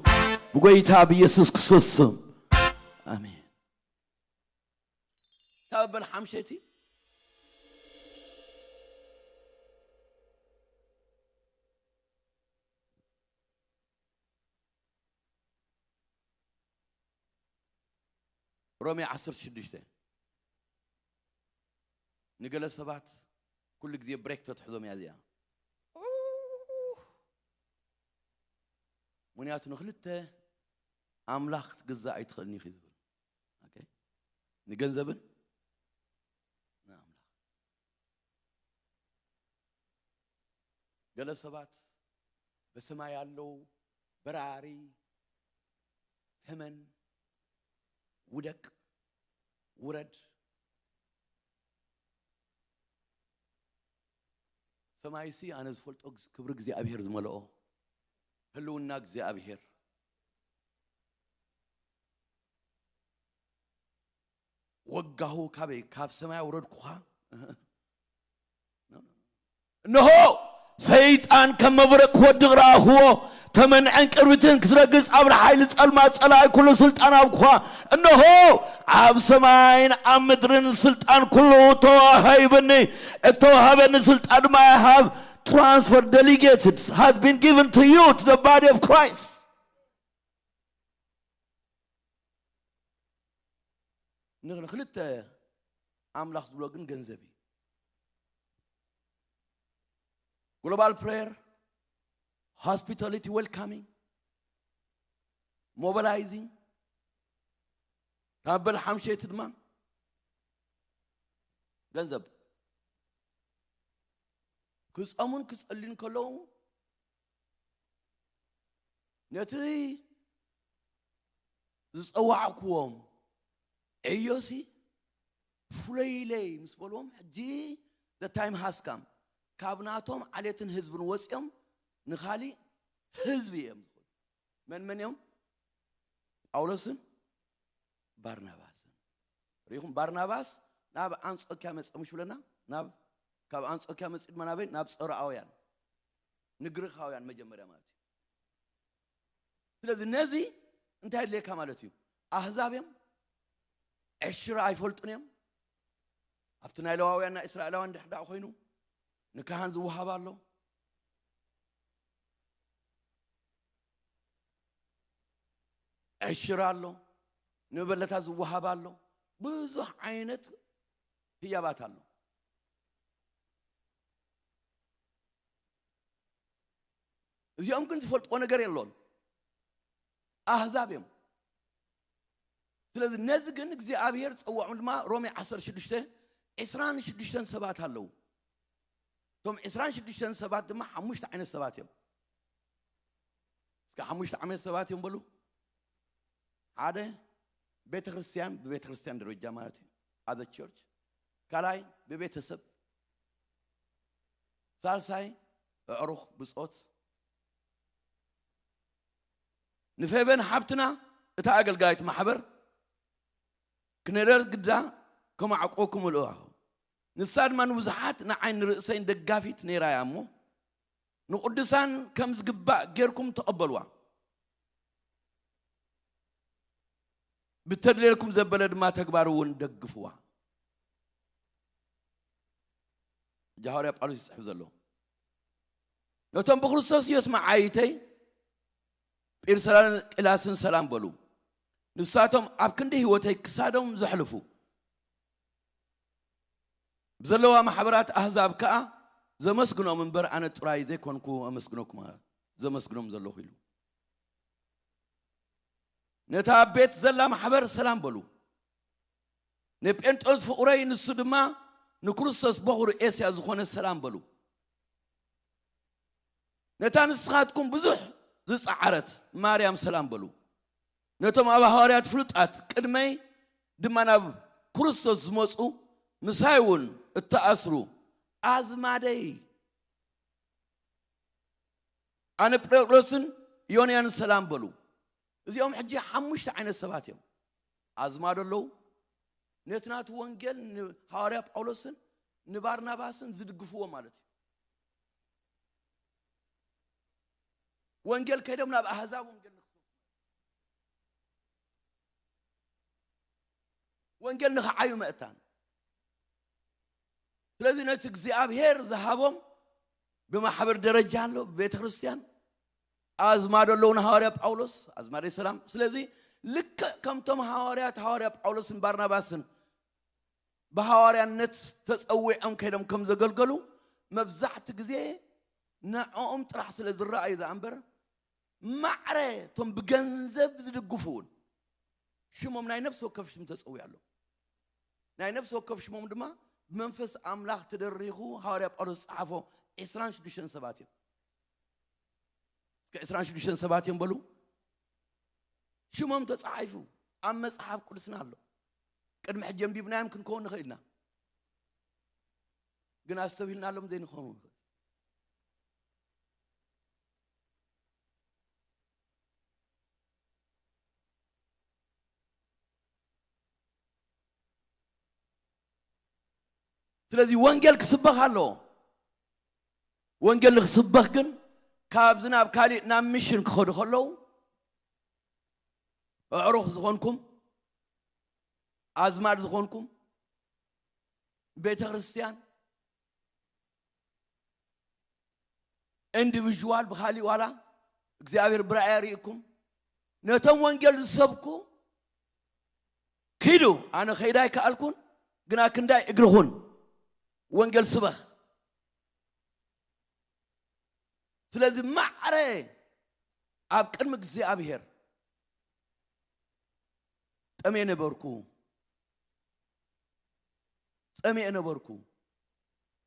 ብጎይታ ብኢየሱስ ክርስቶስ ስም። ኣሜን። ታበል ሓምሸቲ። ሮሜ ዓሰርተ ሽዱሽተ። ንገለ ሰባት ኩሉ ግዜ ብሬክ ተትሕዞም እያ እዚኣ። ምኽንያቱ ንኽልተ ኣምላኽ ክትግዛእ ኣይትኽእልን ኢኺ ዝብል። ኦኬ? ንገንዘብን ንኣምላኽ። ገለ ሰባት በሰማይ ያለው በራሪ ተመን፣ ውደቅ፣ ውረድ። ሰማይሲ ኣነ ዝፈልጦ ግዝ-፣ ክብሪ እግዚኣብሔር ዝመልኦ፣ ህልውና እግዚኣብሔር። ወጋሁ ካበይ? ካብ ሰማይ ኣውረድኩኻ? እንሆ ሰይጣን ከም መብረቕ ክወድቕ ረኣኽዎ፣ ተመን ዕንቅርቢትን ክትረግጽ ኣብ ሓይሊ ጸልማት ጸላኢ ኩሉ ስልጣን ኣብኩኻ። እንሆ ኣብ ሰማይን ኣብ ምድርን ስልጣን ኩሉ ተዋሂብኒ፣ እተዋሃበኒ ስልጣን ድማ I have transfer delegated has been given to you, to the body of Christ። ንኽልተ ኣምላኽ ዝብሎ ግን ገንዘብ እዩ። ግሎባል ፕሬየር፣ ሆስፒታሊቲ፣ ዌልካሚንግ፣ ሞቢላይዚንግ፣ ታበል ሓምሸይቲ ድማ ገንዘብ። ክጸሙን ክጸልዩን ከለዉ ነቲ ዝጸዋዕኩዎም ዕዮሲ ፍለይለይ ምስ በልዎም፣ ሕጂ the time has come፣ ካብ ናቶም ዓሌትን ህዝብን ወጺኦም ንኻሊእ ህዝቢ እዮም ዝኾኑ። መን መን እዮም? ጳውሎስን ባርናባስን። ርኢኹም፣ ባርናባስ ናብ ኣንጾኪያ መጸ ምሽ ብለና፣ ናብ፣ ካብ ኣንጾኪያ መጺኡ ድማ ናበይ? ናብ ጾርኣውያን፣ ንግሪኻውያን መጀመርያ ማለት እዩ። ስለዚ ነዚ እንታይ የድልየካ ማለት እዩ? ኣህዛብ እዮም፣ ዕሽራ ኣይፈልጡን እዮም። ኣብቲ ናይ ለዋውያን ናይ እስራኤላውያን ድሕር ደኣ ኮይኑ ንካህን ዝወሃብ ኣሎ፣ ዕሽራ ኣሎ፣ ንመበለታት ዝወሃብ ኣሎ፣ ብዙሕ ዓይነት ህያባት ኣሎ። እዚኦም ግን ዝፈልጥዎ ነገር የሎን፣ ኣህዛብ እዮም። ስለዚ ነዚ ግን እግዚኣብሔር ጸውዖም ድማ ሮሜ ዓሰርተ ሽዱሽተ ዕስራን ሽዱሽተን ሰባት ኣለዉ። እቶም ዕስራን ሽዱሽተን ሰባት ድማ ሓሙሽተ ዓይነት ሰባት እዮም። እስከ ሓሙሽተ ዓይነት ሰባት እዮም በሉ። ሓደ ቤተ ክርስቲያን፣ ብቤተ ክርስቲያን ደረጃ ማለት እዩ፣ as a church። ካልኣይ ብቤተሰብ። ሳልሳይ ኣዕሩኽ ብጾት። ንፌበን ሓብትና እታ ኣገልጋይት ማሕበር ክነደር ግዳ ከማዕቆ ክምልእዋ። ንሳ ድማ ንብዙሓት ንዓይን ንርእሰይን ደጋፊት ነይራ እያ እሞ፣ ንቅዱሳን ከም ዝግባእ ጌርኩም ተቐበልዋ። ብተድልየልኩም ዘበለ ድማ ተግባር እውን ደግፍዋ። ሕጂ ሃዋርያ ጳውሎስ ይጽሕፍ ዘሎ፣ ነቶም ብክርስቶስ ኢየሱስ መዓይተይ ጲርስላን ቂላስን ሰላም በሉ። ንሳቶም ኣብ ክንዲ ህይወተይ ክሳዶም ዘሕልፉ ብዘለዋ ማሕበራት ኣህዛብ ከኣ ዘመስግኖም እምበር፣ ኣነ ጥራይ ዘይኮንኩ ኣመስግነኩም፣ ዘመስግኖም ዘለኹ ኢሉ። ነታ ኣብ ቤት ዘላ ማሕበር ሰላም በሉ። ንጴንጦስ ፍቑረይ፣ ንሱ ድማ ንክርስቶስ በኹር ኤስያ ዝኾነ ሰላም በሉ። ነታ ንስኻትኩም ብዙሕ ዝጸዓረት ማርያም ሰላም በሉ። ነቶም ኣብ ሃዋርያት ፍሉጣት ቅድመይ ድማ ናብ ክርስቶስ ዝመጹ፣ ምሳይ እውን እተኣስሩ ኣዝማደይ ኣነ ጴጥሮስን ዮንያን ሰላም በሉ። እዚኦም ሕጂ ሓሙሽተ ዓይነት ሰባት እዮም። ኣዝማዶ ኣለዉ። ነቲ ናቱ ወንጌል ንሃዋርያ ጳውሎስን ንባርናባስን ዝድግፍዎ ማለት እዩ። ወንጌል ከይዶም ናብ ኣህዛብ ወንጌል ንክሰብኩ፣ ወንጌል ንኽዓዩ መእታን። ስለዚ ነቲ እግዚኣብሔር ዝሃቦም ብማሕበር ደረጃ ኣሎ፣ ብቤተ ክርስቲያን ኣዝማዶ ኣለዉ ንሃዋርያ ጳውሎስ፣ ኣዝማደይ ሰላም። ስለዚ ልክዕ ከምቶም ሃዋርያት፣ ሃዋርያ ጳውሎስን ባርናባስን ብሃዋርያነት ተጸዊዖም ከይዶም ከም ዘገልገሉ፣ መብዛሕቲ ግዜ ንዕኦም ጥራሕ ስለ ዝረኣዩ ዝኣ እምበር፣ ማዕረ እቶም ብገንዘብ ዝድግፉ እውን ሽሞም ናይ ነፍሲ ወከፍ ሽም ተጸዊዑ ኣሎ። ናይ ነፍሲ ወከፍ ሽሞም ድማ ብመንፈስ ኣምላኽ ተደሪኹ ሃዋርያ ጳውሎስ ዝጸሓፎ ዕስራን ሽዱሽተን ሰባት እዮም። እስከ ዕስራን ሽዱሽተን ሰባት እዮም በሉ። ሽሞም ተጻሒፉ ኣብ መጽሓፍ ቅዱስና ኣሎ። ቅድሚ ሕጂ ኣንቢብናዮም ክንከውን ንኽእል ኢና፣ ግን ኣስተብሂልናሎም ዘይንኸውን ንኽእል። ስለዚ ወንጌል ክስበኽ ኣለዎ። ወንጌል ንክስበኽ ግን ካብዚ ናብ ካሊእ ናብ ሚሽን ክኸዱ ከለዉ፣ ኣዕሩኽ ዝኾንኩም፣ ኣዝማድ ዝኾንኩም፣ ቤተ ክርስቲያን፣ ኢንዲቪዥዋል፣ ብኻሊእ ዋላ እግዚኣብሔር ብራእይ ርኢኩም ነቶም ወንጌል ዝሰብኩ ኪዱ። ኣነ ከይዳ ኣይከኣልኩን፣ ግና ክንዳይ እግርኹን ወንጌል ስበኽ። ስለዚ ማዕረ ኣብ ቅድሚ እግዚኣብሔር ጠሜ ነበርኩ፣ ጸሜ ነበርኩ።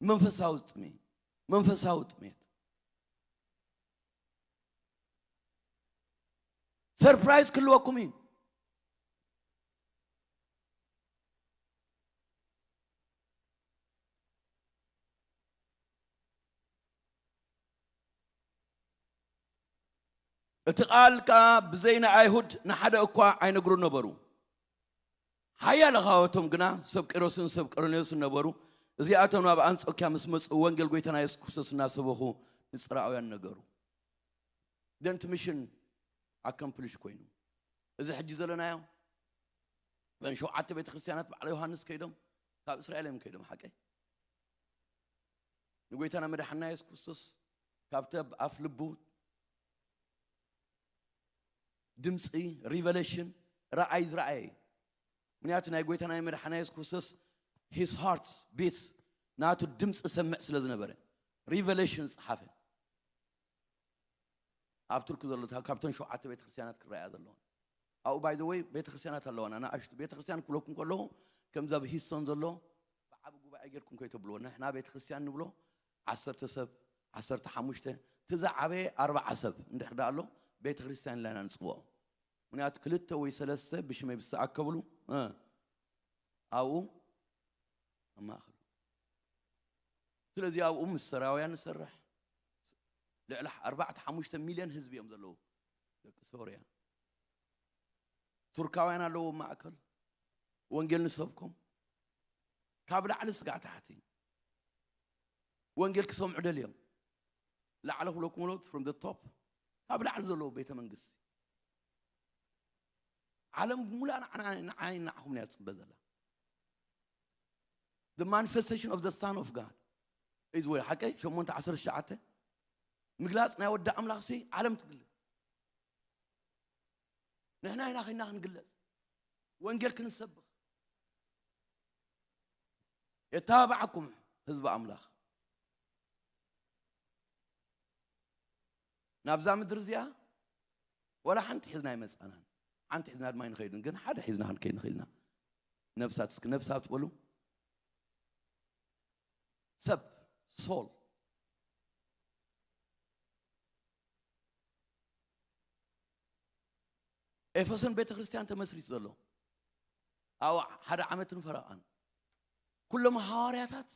መንፈሳዊ ጥሜ፣ መንፈሳዊ ጥሜት። ሰርፕራይዝ ክህልወኩም እዩ። እቲ ቃል ከኣ ብዘይ ንኣይሁድ ንሓደ እኳ ኣይነግሩን ነበሩ። ሓያለ ካብኣቶም ግና ሰብ ቂሮስን ሰብ ቆርኔሌዎስን ነበሩ። እዚኣቶም ናብ ኣንጾክያ ምስ መጹ፣ ወንጌል ጐይታና የሱስ ክርስቶስ እናሰበኹ ንጽርኣውያን ነገሩ። ደንቲ ሚሽን ኣካምፕሊሽ ኮይኑ፣ እዚ ሕጂ ዘለናዮ፣ እዘን ሸውዓተ ቤተ ክርስቲያናት በዓለ ዮሃንስ ከይዶም፣ ካብ እስራኤል እዮም ከይዶም፣ ሓቀይ። ንጎይታና መድሓና የሱስ ክርስቶስ ካብቲ ኣብ ኣፍ ልቡ ድምፂ፣ ሪቨሌሽን፣ ራእይ ዝረኣየ እዩ። ምክንያቱ ናይ ጎይታና መድሓና የሱስ ክርስቶስ ሂስ ሃርት ቢትስ፣ ናቱ ድምፂ ሰምዕ ስለ ዝነበረ ሪቨሌሽን ፀሓፈ። ኣብ ቱርኪ ዘሎ፣ ካብተን ሸውዓተ ቤተክርስትያናት ክረኣያ ዘለዋ። ኣብኡ ባይ ዘ ወይ ቤተክርስትያናት ኣለዋና፣ ንኣሽቱ ቤተክርስትያን ክብለኩም ከለኹ፣ ከምዚ ኣብ ሂስቶን ዘሎ ብዓቢ ጉባኤ ጌርኩም ከይተብልዎ። ንሕና ቤተክርስትያን ንብሎ ዓሰርተ ሰብ፣ ዓሰርተ ሓሙሽተ፣ እቲ ዝዓበየ ኣርባዓ ሰብ እንድሕር ደኣ ኣሎ፣ ቤተክርስትያን ኢልና ኢና ንጽውዖ። ምክንያቱ ክልተ ወይ ሰለስተ ብሽመይ ብዝተኣከብሉ፣ እ፣ ኣብኡ ኣብ ማእከሉ። ስለዚ ኣብኡ ምስ ሰራውያን ንሰርሕ። ልዕሊ ኣርባዕተ ሓሙሽተ ሚልዮን ህዝቢ እዮም ዘለዉ ደቂ ሶርያ። ቱርካውያን ኣለዉ ኣብ ማእከል። ወንጌል ንሰብኮም። ካብ ላዕሊ ስጋዕ ታሕቲ። ወንጌል ክሰምዑ ደልዮም። ላዕሊ ክብለኩም ኣሎ፣ from the top። ካብ ላዕሊ ዘለዉ ቤተ መንግስቲ። ዓለም ብሙሉኣ ንዓና፣ ንዓይ ንዓኹም እያ ትጽበ ዘላ። The manifestation of the Son of God is what፣ ሓቀይ ሸሞንተ ዓሰርተ ትሽዓተ፣ ምግላጽ ናይ ወዲ ኣምላኽ ሲ ዓለም ትግለጽ። ንሕና ኢና ኸይና ክንግለጽ፣ ወንጌል ክንሰብኽ። የተባብዓኩም ህዝቢ ኣምላኽ። ናብዛ ምድሪ እዚኣ ዋላ ሓንቲ ሒዝና ኣይመጻናን። ሓንቲ ሒዝና ድማ ኣይንኸይድን፣ ግን ሓደ ሒዝና ክንከይድ ንኽእል ኢና። ነፍሳት፣ እስኪ ነፍሳት በሉ። ሰብ፣ ሶል። ኤፌሶን ቤተ ክርስቲያን ተመስሪቱ ዘሎ ኣብ ሓደ ዓመትን ፈረቓን። ኩሎም ሃዋርያታት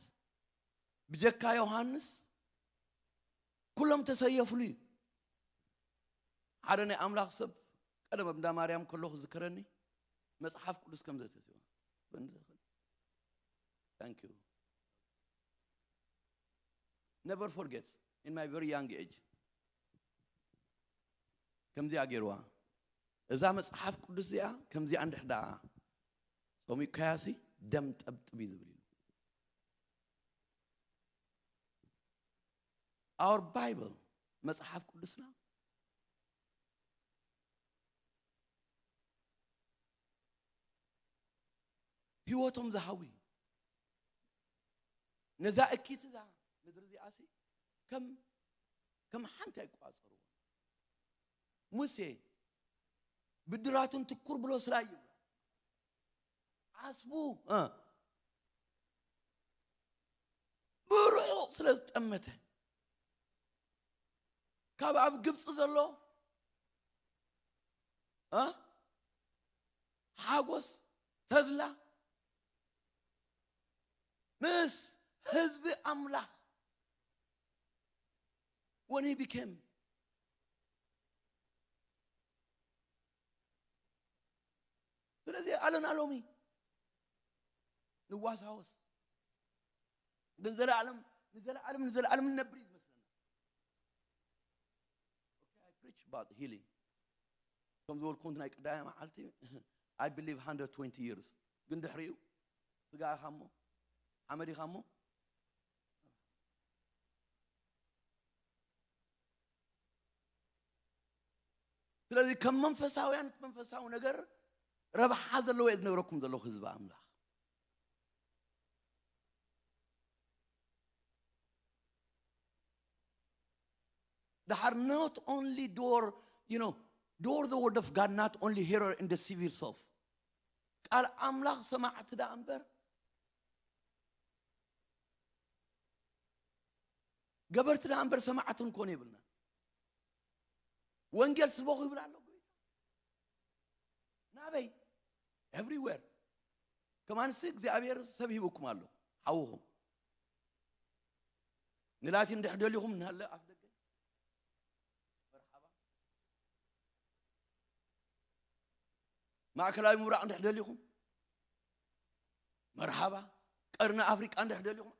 ብጀካ ዮሃንስ ኩሎም ተሰየፉሉ እዩ። ሓደ ናይ ኣምላኽ ሰብ ቀደም ኣብ እንዳ ማርያም ከለኹ ዝከረኒ መጽሓፍ ቅዱስ ከም ዘተትዋ። Thank you. Never forget, in my very young age, ከምዚኣ ገይርዋ። እዛ መጽሓፍ ቅዱስ እዚኣ ከምዚኣ እንድሕር ደኣ ጾሚካያሲ ደም ጠብጥብ እዩ ዝብል ኢሉ። Our Bible፣ መጽሓፍ ቅዱስና፣ ህይወቶም ዝሃዊ፣ ነዛ እኪት እዛ ምድሪ እዚኣሲ ከም ከም ሓንቲ ኣይቋጸርዎ። ሙሴ ብድራቱን ትኩር ብሎ ስራይ ይብሎ። ዓስቡ እ፣ ብርዑቕ ስለ ዝጠመተ፣ ካብ ኣብ ግብፂ ዘሎ እ፣ ሓጎስ፣ ተድላ፣ ምስ ህዝቢ ኣምላኽ፣ when he became ስለዚ ኣለና ሎሚ ንዋሳወስ፣ ግን ዘለኣለም ንዘለኣለም ንዘለኣለም ንነብር እዩ ዝመስለና። Okay, I preach about healing. ከም ዝበልኩም ናይ ቀዳማይ መዓልቲ I believe one hundred twenty years፣ ግን ድሕሪኡ ስጋ ኢኻ እሞ ሓመድ ኢኻ እሞ። ስለዚ ከም መንፈሳውያን እቲ መንፈሳዊ ነገር ረብሓ ዘለዎ እየ ዝነግረኩም ዘለኹ፣ ህዝቢ ኣምላኽ። ድሓር፣ not only door, you know, door the word of God, not only hearer and deceivers of, ቃል ኣምላኽ ሰማዕቲ ደኣ እምበር፣ ገበርቲ ደኣ እምበር ሰማዕቲ ንኮን የብልና። ወንጌል ስበኹ ይብል ኣሎ ጎይታ። ናበይ? Everywhere። ከማንሲ እግዚኣብሔር ሰብ ሂብኩም ኣሎ፣ ሓውኹም። ንላቲን እንድሕር ደሊኹም፣ ንሃለ ኣፍ ደገ፣ መርሓባ። ማእከላዊ ምብራቕ እንድሕር ደሊኹም፣ መርሓባ። ቀርኒ ኣፍሪቃ እንድሕር ደሊኹም፣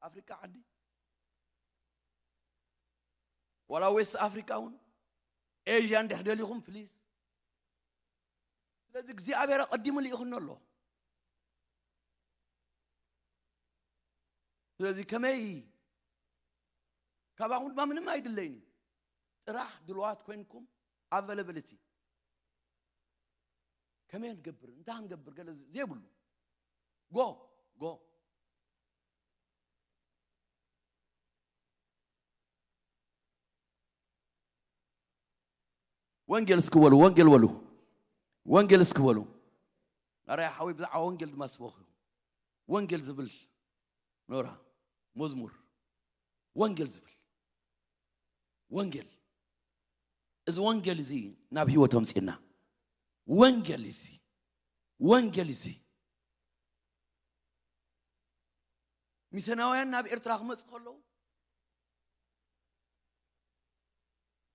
ኣፍሪቃ ዓዲ፣ ዋላ ዌስት ኣፍሪቃ እውን፣ ኤዥያ እንድሕር ደሊኹም፣ ፕሊዝ። ስለዚ እግዚኣብሔር ኣቐዲሙ ልኢኹኖ ኣሎ። ስለዚ ከመይ፣ ካባኹም ድማ ምንም ኣይድለይን እዩ። ጥራሕ ድልዋት ኮይንኩም፣ ኣቨለብሊቲ፣ ከመይ ንገብር፣ እንታይ ንገብር፣ ገለ ዘይብሉ፣ ጎ፣ ጎ። ወንጌል እስኪ በሉ፣ ወንጌል በሉ፣ ወንጌል እስኪ በሉ። ኣረ ሓወይ፣ ብዛዕባ ወንጌል ድማ ስበኹ። ወንጌል ዝብል ኖራ መዝሙር፣ ወንጌል ዝብል፣ ወንጌል፣ እዚ ወንጌል እዚ ናብ ህይወት ኣምፅእና። ወንጌል እዚ፣ ወንጌል እዚ፣ ሚስዮናውያን ናብ ኤርትራ ክመፁ ከለዉ፣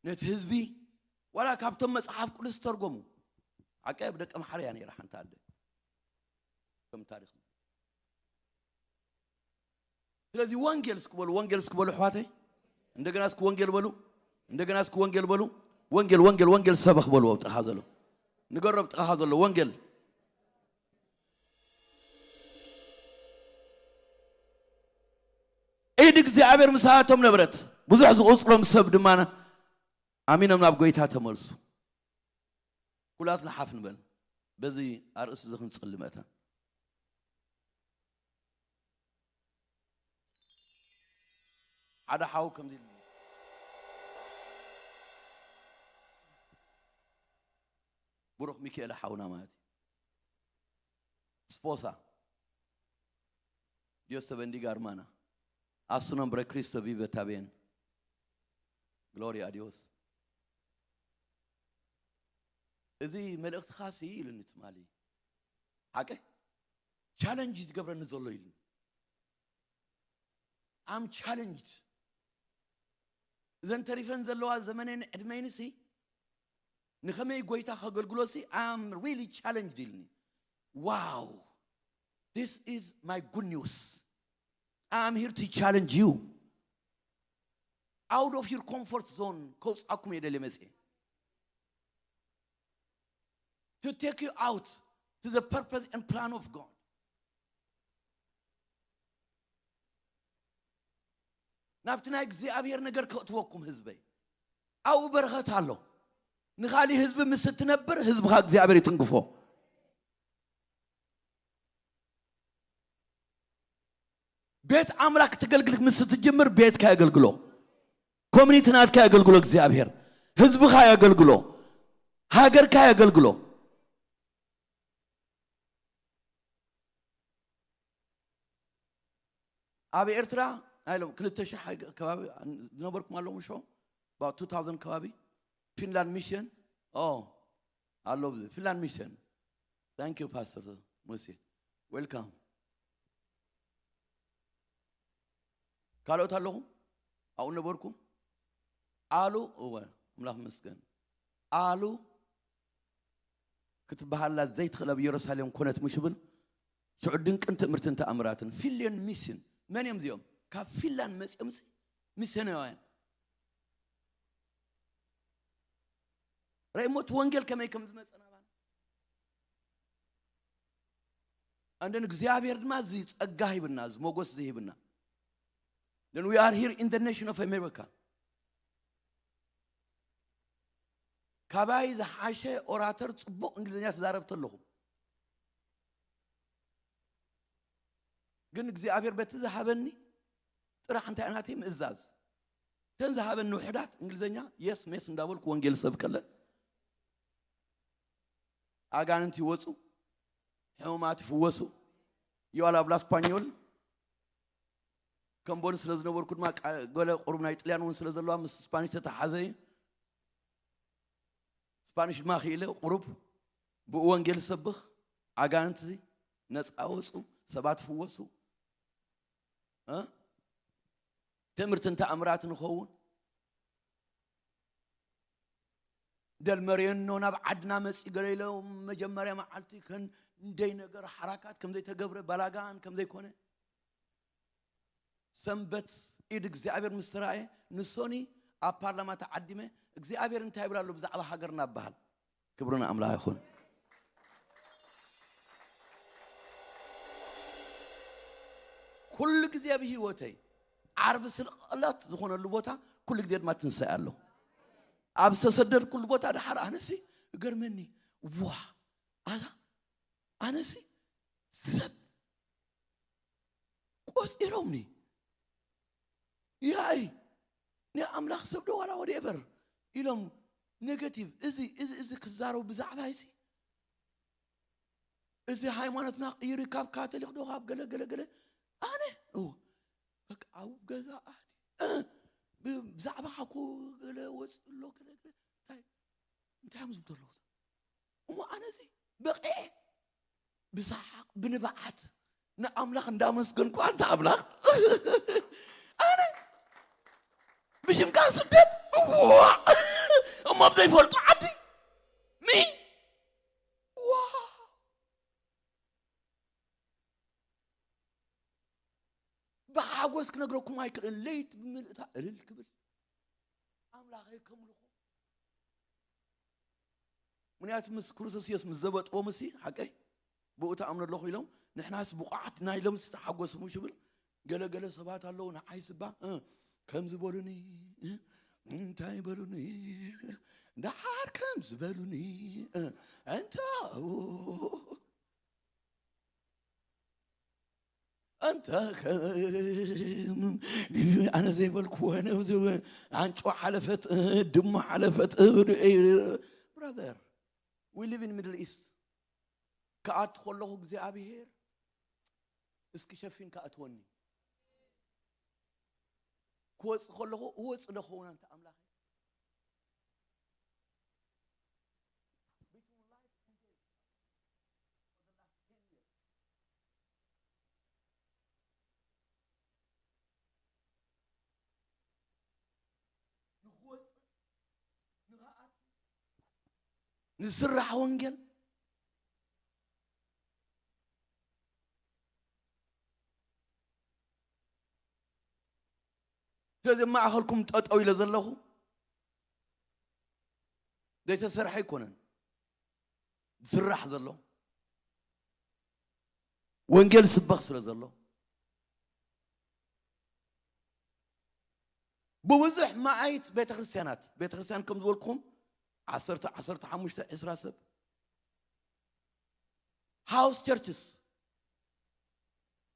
ነቲ ህዝቢ፣ ዋላ ካብቶም መፅሓፍ ቅዱስ ዝተርጎሙ፣ ሓቂ፣ ኣብ ደቀ ምሓረ እያ ነይራ ሓንቲ ኣደ፣ ከም ታሪኽ። ስለዚ ወንጌል እስኪ በሉ፣ ወንጌል እስኪ በሉ ኣሕዋተይ። እንደገና እስኪ ወንጌል በሉ፣ እንደገና እስኪ ወንጌል በሉ። ወንጌል፣ ወንጌል፣ ወንጌል ሰበኽ በሉ ኣብ ጥቓኻ ዘሎ። ንገሮ ኣብ ጥቓኻ ዘሎ፣ ወንጌል። ኢድ እግዚኣብሔር ምሳቶም ነበረት። ብዙሕ ዝቑጽሮም ሰብ ድማ ኣሚኖም ናብ ጎይታ ተመልሱ። ኩላትና ሓፍ ንበል። በዚ ኣርእስቲ እዚ ክንጽሊ መእታ። ሓደ ሓው ከምዚ ኢሉ፣ ብሩኽ ሚካኤል ሓውና ማለት እዩ። ስፖሳ፣ Dios te bendiga, hermana. A su nombre Cristo vive, está bien. Gloria a Dios. እዚ መልእኽትኻሲ ኢሉኒ ትማሊ። ሓቂ? ቻለንጅ እዩ ዝገብረኒ ዘሎ ኢሉኒ። I'm challenged። እዘን ተሪፈን ዘለዋ ዘመነይን ዕድመይንሲ ንኸመይ ጎይታ ከገልግሎ ሲ I am really challenged ኢልኒ። Wow, this is my good news. I am here to challenge you. Out of your comfort zone ከውፅኣኩም እየ ደልየ መፅየ። To take you out to the purpose and plan of God. ናብቲ ናይ እግዚኣብሔር ነገር ከእትወኩም ህዝበይ። ኣብኡ በረኸት ኣሎ። ንኻሊእ ህዝቢ ምስ እትነብር ህዝብኻ እግዚኣብሔር ይትንክፎ። ቤት ኣምላክ ክትገልግል ምስ እትጅምር ቤትካ የገልግሎ። ኮሚኒቲ ናትካ የገልግሎ እግዚኣብሔር። ህዝብኻ የገልግሎ። ሃገርካ የገልግሎ። ኣብ ኤርትራ ናይ ሎም ክልተ ሺሕ ከባቢ ዝነበርኩም ኣለኹም ሾ about two thousand ከባቢ ፊንላንድ ሚሽን ኦ ኣሎ ብዚ ፊንላንድ ሚሽን thank you pastor ሙሴ welcome ካልኦት ኣለኹም ኣብኡ ነበርኩም ኣሉ እወ ኣምላኽ መስገን ኣሉ ክትበሃላ ዘይትኽእል ኣብ ኢየሩሳሌም ኮነት ምሽ ብል ሽዑ ድንቅን ትእምርትን ተኣምራትን ፊልዮን ሚስዮን መን እዮም እዚኦም ካብ ፊንላንድ መፅኦም ሲ ሚስዮናውያን ራእሞ እቲ ወንጌል ከመይ ከም ዝመፀ ናባና እንደን እግዚኣብሔር ድማ እዚ ፀጋ ሂብና እዚ ሞጎስ እዚ ሂብና then we are here in the nation of America ካባይ ዝሓሸ ኦራተር ፅቡቕ እንግሊዝኛ ትዛረብ ተለኹም ግን እግዚኣብሔር በቲ ዝሃበኒ ጥራሕ እንታይ ናተይ ምእዛዝ ተን ዝሃበኒ ውሕዳት እንግሊዝኛ የስ ሜስ እንዳበልኩ ወንጌል ሰብ ከለን ኣጋንንት ይወፁ ሕሙማት ይፍወሱ ይዋላ ብላ ስፓኞል ከም ቦን ስለ ዝነበርኩ ድማ ገለ ቁሩብ ናይ ጥልያን እውን ስለ ዘለዋ ምስ ስፓኒሽ ተተሓዘ እዩ ስፓኒሽ ድማ ክኢለ ቁሩብ ብኡ ወንጌል ሰብኽ ኣጋንንቲ ነፃ ወፁ ሰባት ፍወሱ ትምህርትን ተኣምራት ንኸውን ደልመርየኖ ናብ ዓድና መፂ ገለ ኢሎም መጀመርያ መዓልቲ ከን እንደይ ነገር ሓራካት ከም ዘይተገብረ ባላጋን ከም ዘይኮነ ሰንበት ኢድ እግዚኣብሔር ምስ ተራእየ ንሶኒ ኣብ ፓርላማ ተዓዲመ እግዚኣብሔር እንታይ ይብል ኣሎ ብዛዕባ ሃገርና በሃል ክብሪ ንኣምላኽ ይኹን ኩሉ ግዜ ኣብ ህይወተይ ዓርቢ ስልቀላት ዝኾነሉ ቦታ ኩሉ ግዜ ድማ ትንሳኤ ኣሎ ኣብ ዝተሰደድኩሉ ቦታ ድሓር ኣነሲ እገርመኒ ዋ ኣዛ ኣነሲ ሰብ ቆፂሮምኒ ያይ ናይ ኣምላኽ ሰብ ዶ ዋላ ወደኤቨር ኢሎም ኔጋቲቭ እዚ እዚ እዚ ክዛረቡ ብዛዕባ እዚ እዚ ሃይማኖትና ቅይሩ ካብ ካቶሊክ ዶ ካብ ገለ ገለ ገለ ኣነ እወ በቃ ኣብ ገዛ ኣቲ ብዛዕባኻ ኮ ገለ ወፅእ ኣሎ ገለ ገለ እንታይ እንታይ እዮም ዝብሉ ኣለዉ እሞ ኣነዚ በቂዐ ብሰሓቕ ብንብዓት ንኣምላኽ እንዳመስገንኩ ኣንታ ኣምላኽ ኣነ ብሽምካ ስደት እዋ እሞ ኣብ ዘይፈልጡ ዓዲ ሚ ዋ ብሓጎስ ክነግረኩም ኣይክእልን ለይት ብምልእታ እልል ክብል ኣምላኸይ ከምልኾ ምክንያቱ ምስ ክርስቶስ የሱስ ምስ ዘበጥዎም እሲ ሓቀይ ብኡ ተኣምኑ ኣለኹ ኢሎም ንሕናስ ብቑዓት ኢና ኢሎም ዝተሓጎሱ ምሽ ብል ገለገለ ሰባት ኣለዉ ንዓይ ስባ ከም ዝበሉኒ እንታይ በሉኒ ደሓር ከም ዝበሉኒ እንተ ኣንተ ኣነ ዘይበልክዎ ኣንጮ ሓለፈት ድሞ ሓለፈት brother we live in Middle East ክኣቱ ከለኹ እግዚኣብሔር እስኪ ሸፊን ክኣትወኒ ክወፅእ ከለኹ እወፅእ ዶ ኸውን ኣንተ ኣምላኸይ ንክወፅእ ንክኣቱ ዝስራሕ ወንጌል። ስለዚ ኣብ ማእኸልኩም ጠጠው ኢለ ዘለኹ ዘይተሰርሐ ኣይኮነን ዝስራሕ ዘሎ፣ ወንጌል ስበኽ ስለ ዘሎ። ብብዙሕ መኣይት ቤተክርስትያናት፣ ቤተክርስትያን ከም ዝበልኩም ዓሰርተ፣ ዓሰርተ ሓሙሽተ፣ ዕስራ ሰብ፣ house churches።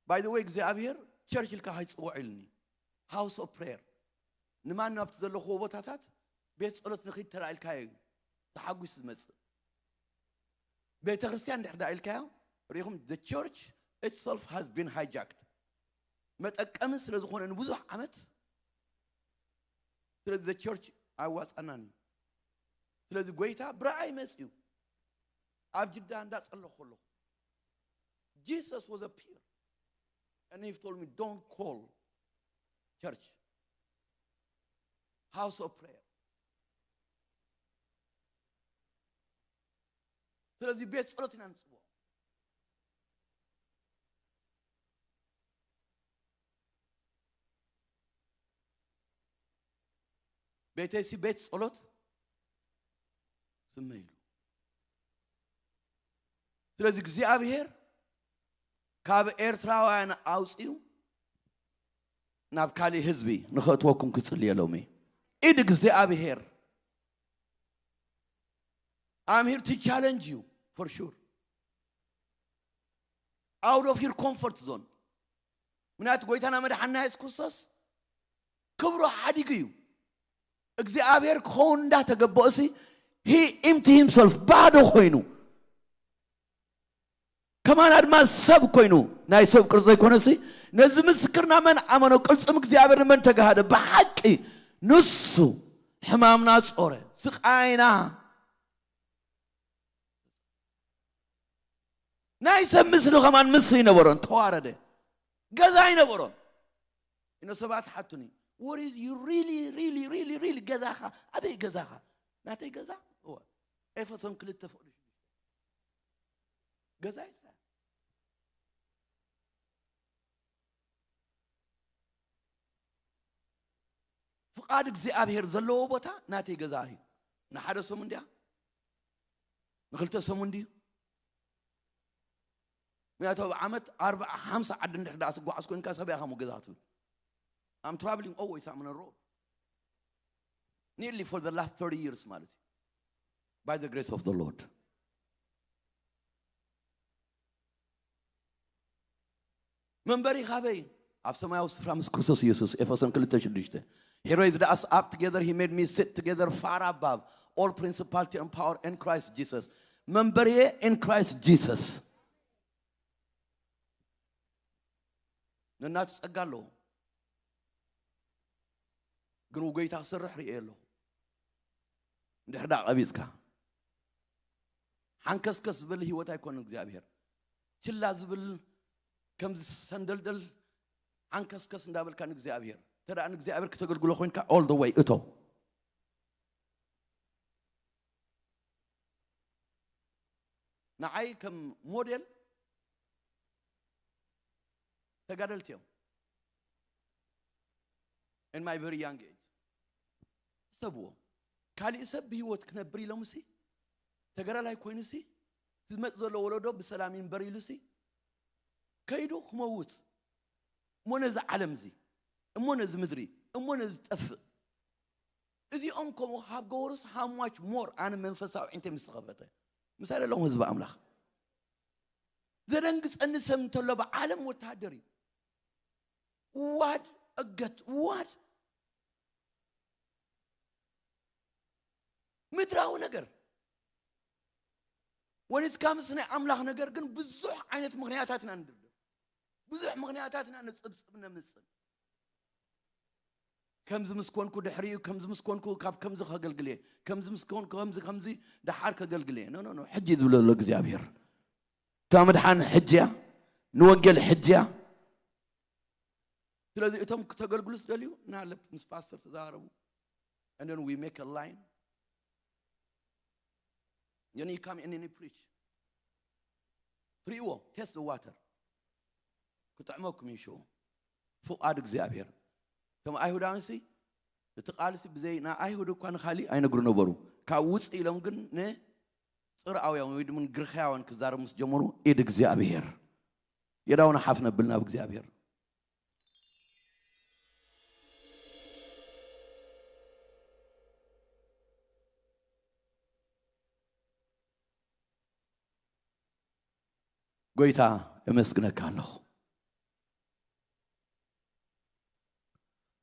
By the way እግዚኣብሔር ቸርች ኢልካ ካይፅውዖ ኢሉኒ። House of prayer። ንማን ናብቲ ዘለኹዎ ቦታታት ቤት ጸሎት ንኺድ ተራ ኢልካዮ እዩ ተሓጒስ ዝመጽእ። ቤተ ክርስቲያን ድሕር ዳ ኢልካዮ ርኢኹም፣ the church itself has been hijacked። መጠቀሚ ስለ ዝኾነ ንብዙሕ ዓመት፣ ስለዚ the church ኣዋጻናን እዩ። ስለዚ ጎይታ ብረኣይ መጽዩ ኣብ ጅዳ እንዳጸለኹ ከለኹ፣ Jesus was appear and he told me, don't call church, house of prayer። ስለዚ ቤት ጸሎት ኢና ንጽውዖ። ቤተይሲ ቤት ጸሎት ስመ ኢሉ። ስለዚ እግዚኣብሔር ካብ ኤርትራውያን ኣውፅዩ ናብ ካሊእ ህዝቢ ንኸእትወኩም ክጽልየሎም እዩ። ኢድ እግዚኣብሔር። I'm here to challenge you for sure, out of your comfort zone። ምክንያቱ ጎይታና መድሓና የሱስ ክርስቶስ ክብሩ ሓዲጉ እዩ። እግዚኣብሔር ክኸውን እንዳተገበኦ ሲ he empty himself፣ ባዶ ኮይኑ፣ ከማና ድማ ሰብ ኮይኑ፣ ናይ ሰብ ቅርጺ ዘይኮነ ሲ ነዚ ምስክርና መን ኣመኖ? ቅልጽም እግዚኣብሔር ንመን ተጋሃደ? ብሓቂ ንሱ ሕማምና ጾረ፣ ስቃይና። ናይ ሰብ ምስሊ ከማን ምስሊ ይነበሮን፣ ተዋረደ። ገዛ ይነበሮን። ኢኖ ሰባት ሓቱኒ፣ what is you really, really, really, really ገዛኻ? ኣበይ ገዛኻ? ናተይ ገዛ? እወ። ኤፌሶን ክልተ ፍቕዲ ሽዱሽተ። ገዛ ይሳ ፍቓድ እግዚኣብሔር ዘለዎ ቦታ ናተይ ገዛ እዩ። ንሓደ ሰሙን ድያ? ንክልተ ሰሙን ድዩ? ምክንያቱ ኣብ ዓመት ኣርብዓ ሓምሳ ዓዲ እንድሕር ደኣ ትጓዓዝ ኮይንካ፣ ሰበይ ኢኻ እሞ ገዛ ትብል። I'm traveling always, I'm on a road. Nearly for the last thirty years ማለት እዩ። By the grace of the Lord። መንበሪ ካበይ? ኣብ ሰማያዊ ስፍራ ምስ ክርስቶስ ኢየሱስ። ኤፌሶን ክልተ ሽዱሽተ። He raised us up together, he made me sit together far above all principality and power in Christ Jesus። መንበሪየ in Christ Jesus። ነናቱ ጸጋ ኣለዎ። ግን ጎይታ ክሰርሕ ርእየ ኣለኹ። እንድሕር ደኣ ቀቢጽካ፣ ሓንከስከስ ዝብል ህይወት ኣይኮነን እግዚኣብሔር። ችላ ዝብል፣ ከምዚ ሰንደልደል ሓንከስከስ እንዳበልካ ንእግዚኣብሔር፣ እንተ ደኣ ንእግዚኣብሔር ክተገልግሎ ኮይንካ፣ all the way እቶ። ንዓይ ከም ሞዴል ተጋደልቲ እዮም። In my very young age። ሕሰብዎ። ካሊእ ሰብ ብህይወት ክነብር ኢሎም ሲ፣ ተጋዳላይ ኮይኑ ሲ፣ ዝመጽእ ዘሎ ወለዶ ብሰላም ይንበር ኢሉ ሲ፣ ከይዱ ክመውት። እሞ ነዚ ዓለም እዚ፣ እሞ ነዚ ምድሪ፣ እሞ ነዚ ጠፍእ። እዚኦም ከምኡ ካብ ገበሩስ how much more ኣነ መንፈሳዊ ዒንተይ ምስ ተኸፈተ። ምሳሌ ኣለኹም ህዝቢ ኣምላኽ። ዘደንግጸኒ ሰብ እንተሎ ብዓለም ወተሃደር እዩ። ዋድ እገት፣ ዋድ ምድራዊ ነገር። When it comes ናይ ኣምላኽ ነገር ግን ብዙሕ ዓይነት ምኽንያታት ኢና ንድርድር። ብዙሕ ምኽንያታት ኢና ንጽብጽብ ነምጽእ። ከምዚ ምስ ኮንኩ ድሕሪኡ፣ ከምዚ ምስ ኮንኩ ካብ ከምዚ ከገልግል እየ፣ ከምዚ ምስ ኮንኩ ከምዚ፣ ከምዚ ደሓር ከገልግል እየ። ኖ፣ ኖ፣ ኖ፣ ሕጂ ዝብሎ ዘሎ እግዚኣብሔር። እታ ምድሓን ሕጂ እያ፣ ንወንጌል ሕጂ እያ። ስለዚ እቶም ክተገልግሉ ዝደልዩ፣ ናለ ምስ ፓስተር ተዛረቡ። And then we make a line። Then you come and you preach. ትርእይዎ፣ test the water. ክጥዕመኩም እዩ ሽዑ። ፍቓድ እግዚኣብሔር። እቶም ኣይሁዳውያንሲ እቲ ቃልሲ ብዘይ ናይ ኣይሁድ እኳ ንኻሊእ ኣይነግሩ ነበሩ። ካብ ውፅ ኢሎም ግን ንፅርኣውያን ወይ ድማ ግሪኻውያን ክዛረቡ ምስ ጀመሩ ኢድ እግዚኣብሔር የዳውና ሓፍ ነብል ናብ እግዚኣብሔር። ጎይታ የመስግነካ ኣለኹ።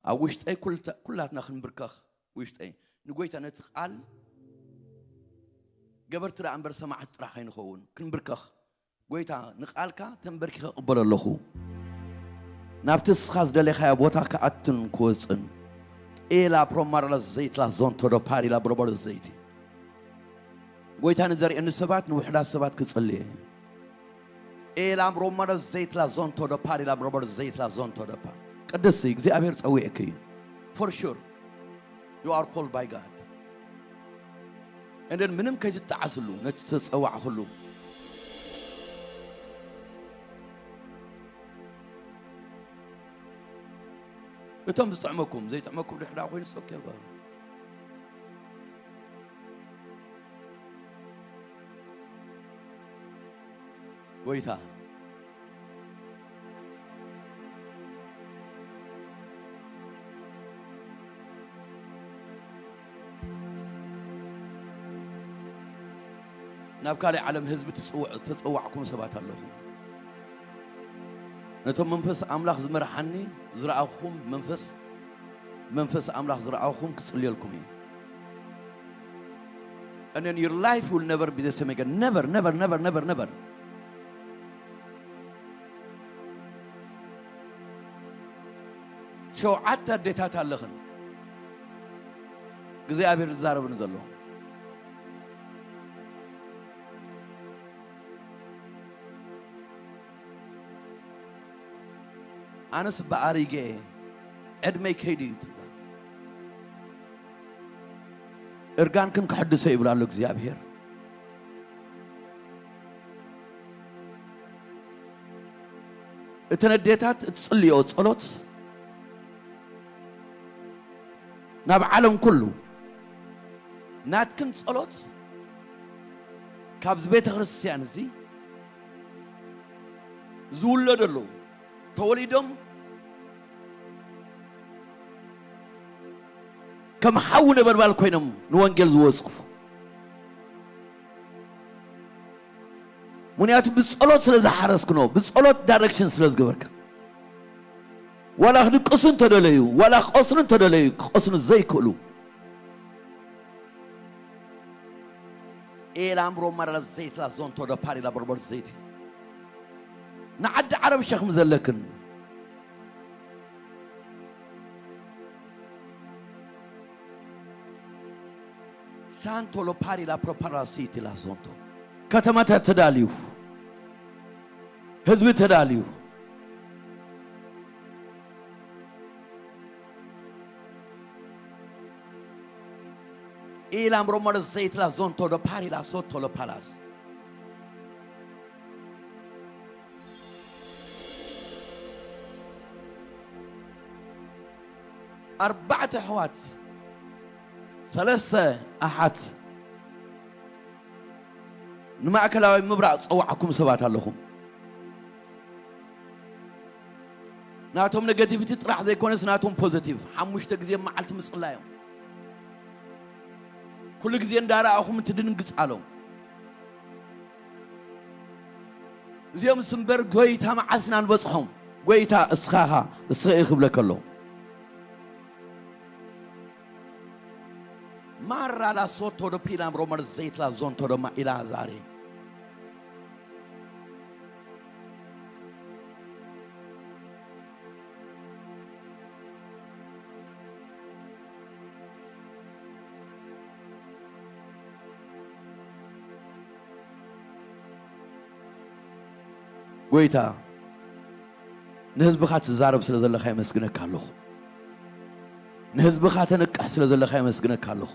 ኣብ ውሽጠይ ኩልተ- ኩላትና ክንብርከኽ ውሽጠይ ንጎይታ ነቲ ቃል ገበርቲ ደኣ እምበር ሰማዕቲ ጥራሕ ኣይንኸውን። ክንብርከኽ ጎይታ ንቃልካ ተንበርኪኸ እቕበሎ ኣለኹ። ናብቲ እስኻ ዝደለኻዮ ቦታ ክኣትን ክወፅን። ኤላ ፕሮማራላ ዘይትላ ዞንቶ ዶ ፓሪላ ብሮበሮ ዘይቲ ጎይታ ንዘርእየኒ ሰባት ንውሕዳት ሰባት ክጽልየ። ኤላም ሮማዶ ዘይትላ ዞንቶ ዶ ፓሪላ ብሮበር ዘይትላ ዞንቶ ዶ ፓ ቅድስ እግዚኣብሔር ጸዊዕኪ እዩ። For sure you are called by God. And then ምንም ከይትጣዓስሉ ነቲ ተጸዋዕኹሉ። እቶም ዝጥዕመኩም ዘይጥዕመኩም ድሕዳ ኮይኑ ሶኬ ጎይታ ናብ ካልእ ዓለም ህዝቢ ትጽውዕ- ተጸዋዕኩም ሰባት ኣለኹም። ነቶም መንፈስ ኣምላኽ ዝመርሓኒ ዝረኣኹም መንፈስ መንፈስ ኣምላኽ ዝረኣኹም ክጽልየልኩም እዩ። And then your life will never be the same again. Never, never, never, never, never. ሸውዓተ ኣዴታት ኣለኽን እግዚኣብሔር ዝዛረብን ዘሎ። ኣነስ ብኣሪገ እየ፣ ዕድመይ ከይዱ እዩ ትብላ። እርጋንክን ክሕድሶ ይብል ኣሎ እግዚኣብሔር። እተን ኣዴታት እትጽልዮ ጸሎት ናብ ዓለም ኩሉ ናትክን ጸሎት ካብዚ ቤተ ክርስቲያን እዚ ዝውለዱ ኣለዉ። ተወሊዶም ከም ሓዊ ነበልባል ኮይኖም ንወንጌል ዝወጽፉ። ምኽንያቱ ብጸሎት ስለ ዝሓረስክኖ፣ ብጸሎት ዳይሬክሽን ስለ ዝገበርካ። ዋላ ክድቅሱ እንተደለዩ፣ ዋላ ክቐስኑ እንተደለዩ፣ ክቐስኑ ዘይክእሉ። ኤላም ሮማራ ዘይትላ ዞንቶ ዶ ፓሪላ በርበር ዘይቲ ንዓዲ ዓረብ ሸኽሚ ዘለክን ሳንቶ ሎ ፓሪላ ፕሮፓራ ሲቲ ላ ዞንቶ ከተማታት ተዳልዩ ህዝቢ ተዳልዩ ኢላም ሮመር ዘይትላ ዞንቶ ዶ ፓሪላ ሶቶ ሎ ፓላስ ኣርባዕተ ኣሕዋት ሰለስተ ኣሓት ንማእከላዊ ምብራቕ ዝጸዋዕኩም ሰባት ኣለኹም። ናቶም ኔጋቲቪቲ ጥራሕ ዘይኮነስ ናቶም ፖዘቲቭ ሓሙሽተ ግዜ መዓልቲ ምጽላዮም ኩሉ ግዜ እንዳረኣኹም ትድንግጻሎም። እዚኦም እምበር ጎይታ መዓስና ንበጽሖም። ጎይታ እስኻኻ እስኺ ክብለ ከሎ ማራ ላ ሶቶ ዶ ፒላም ሮመር ዘይትላ ዞንቶ ዶ ማ ኢላ ዛሬ ጎይታ ንህዝብኻ ትዛረብ ስለ ዘለኻ የመስግነካ ኣለኹ። ንህዝብኻ ተነቅሕ ስለ ዘለኻ የመስግነካ ኣለኹ።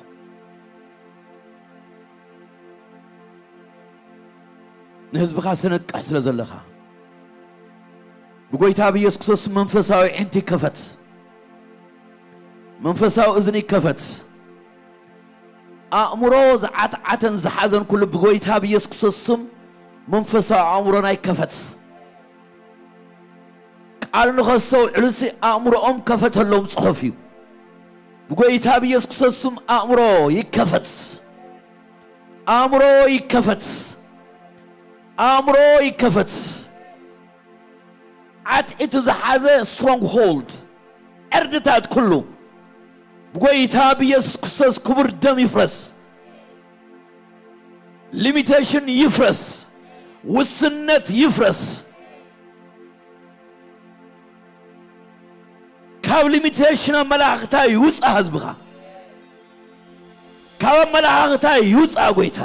ንህዝብኻ ሰነቅሕ ስለ ዘለኻ፣ ብጎይታ ብኢየሱስ ክርስቶስ መንፈሳዊ ዕንቲ ይከፈት፣ መንፈሳዊ እዝኒ ይከፈት። ኣእምሮ ዝዓትዓተን ዝሓዘን ኩሉ ብጎይታ ብኢየሱስ ክርስቶስ ስም መንፈሳዊ ኣእምሮና ይከፈት። ቃል ንኸስተውዕሉሲ ኣእምሮኦም ከፈተሎም ጽሑፍ እዩ። ብጎይታ ብኢየሱስ ክርስቶስ ስም ኣእምሮ ይከፈት። ኣእምሮ ይከፈት። ኣእምሮ ይከፈት። ዓትዒቱ ዝሓዘ ስትሮንግሆልድ፣ ዕርድታት ኩሉ ብጎይታ ብኢየሱስ ክርስቶስ ክቡር ደም ይፍረስ። ሊሚቴሽን ይፍረስ። ውስነት ይፍረስ። ካብ ሊሚቴሽን ኣመላኽታ ይውፃ ህዝብኻ። ካብ ኣመላኽታ ይውፃ ጎይታ።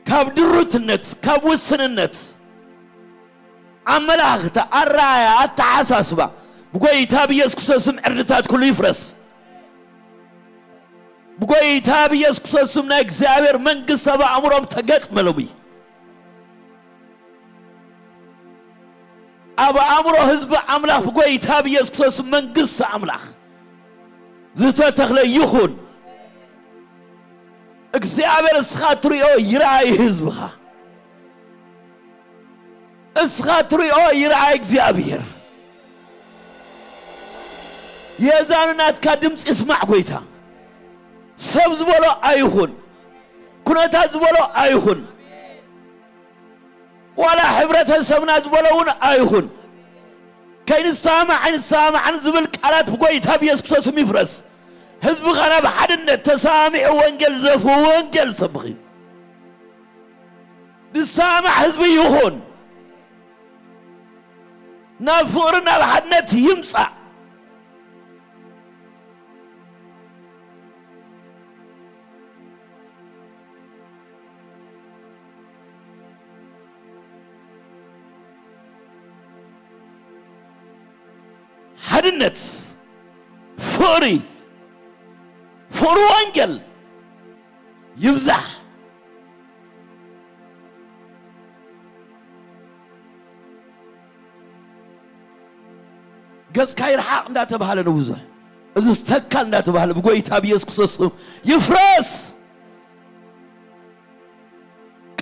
ካብ ድሩትነት፣ ካብ ውስንነት፣ ኣመላኽታ፣ ኣረኣያ፣ ኣተሓሳስባ ብጎይታ ብኢየሱስ ክርስቶስ ስም ዕርድታት ኩሉ ይፍረስ። ብጎይታ ብኢየሱስ ክርስቶስ ስም ናይ እግዚኣብሔር መንግስት ኣብ ኣእምሮም ተገጥመሎም እዩ። ኣብ ኣእምሮ ህዝቢ ኣምላኽ ብጎይታ ብኢየሱስ ክርስቶስ መንግስቲ ኣምላኽ ዝተተኽለ ይኹን። እግዚኣብሔር እስኻ ትሪኦ ይረኣይ ህዝብኻ። እስኻ ትሪኦ ይረኣይ እግዚኣብሔር። የዛኑ ናትካ ድምፂ ይስማዕ ጎይታ። ሰብ ዝበሎ ኣይኹን። ኩነታት ዝበሎ ኣይኹን። ዋላ ሕብረተሰብና ዝበሎ እውን ኣይኹን። ከይንሰማማዕ ኣይንሰማማዕን ዝብል ቃላት ብጎይታ ብኢየሱስ ክርስቶስ ስም ይፍረስ። ህዝብኻ ናብ ሓድነት ተሰማሚዑ ወንጌል ዘፍሁ ወንጌል ዝሰብኽ እዩ። ዝሰማማዕ ህዝቢ ይኹን። ናብ ፍቕሪ ናብ ሓድነት ይምጻእ። ሓድነት፣ ፍቕሪ፣ ፍቕሪ ወንጌል ይብዛሕ። ገጽካ ይርሓቕ እንዳተባህለ ንብዙሕ፣ እዚ ዝተካል እንዳተባህለ ብጎይታ ብኢየሱስ ክርስቶስ ስም ይፍረስ።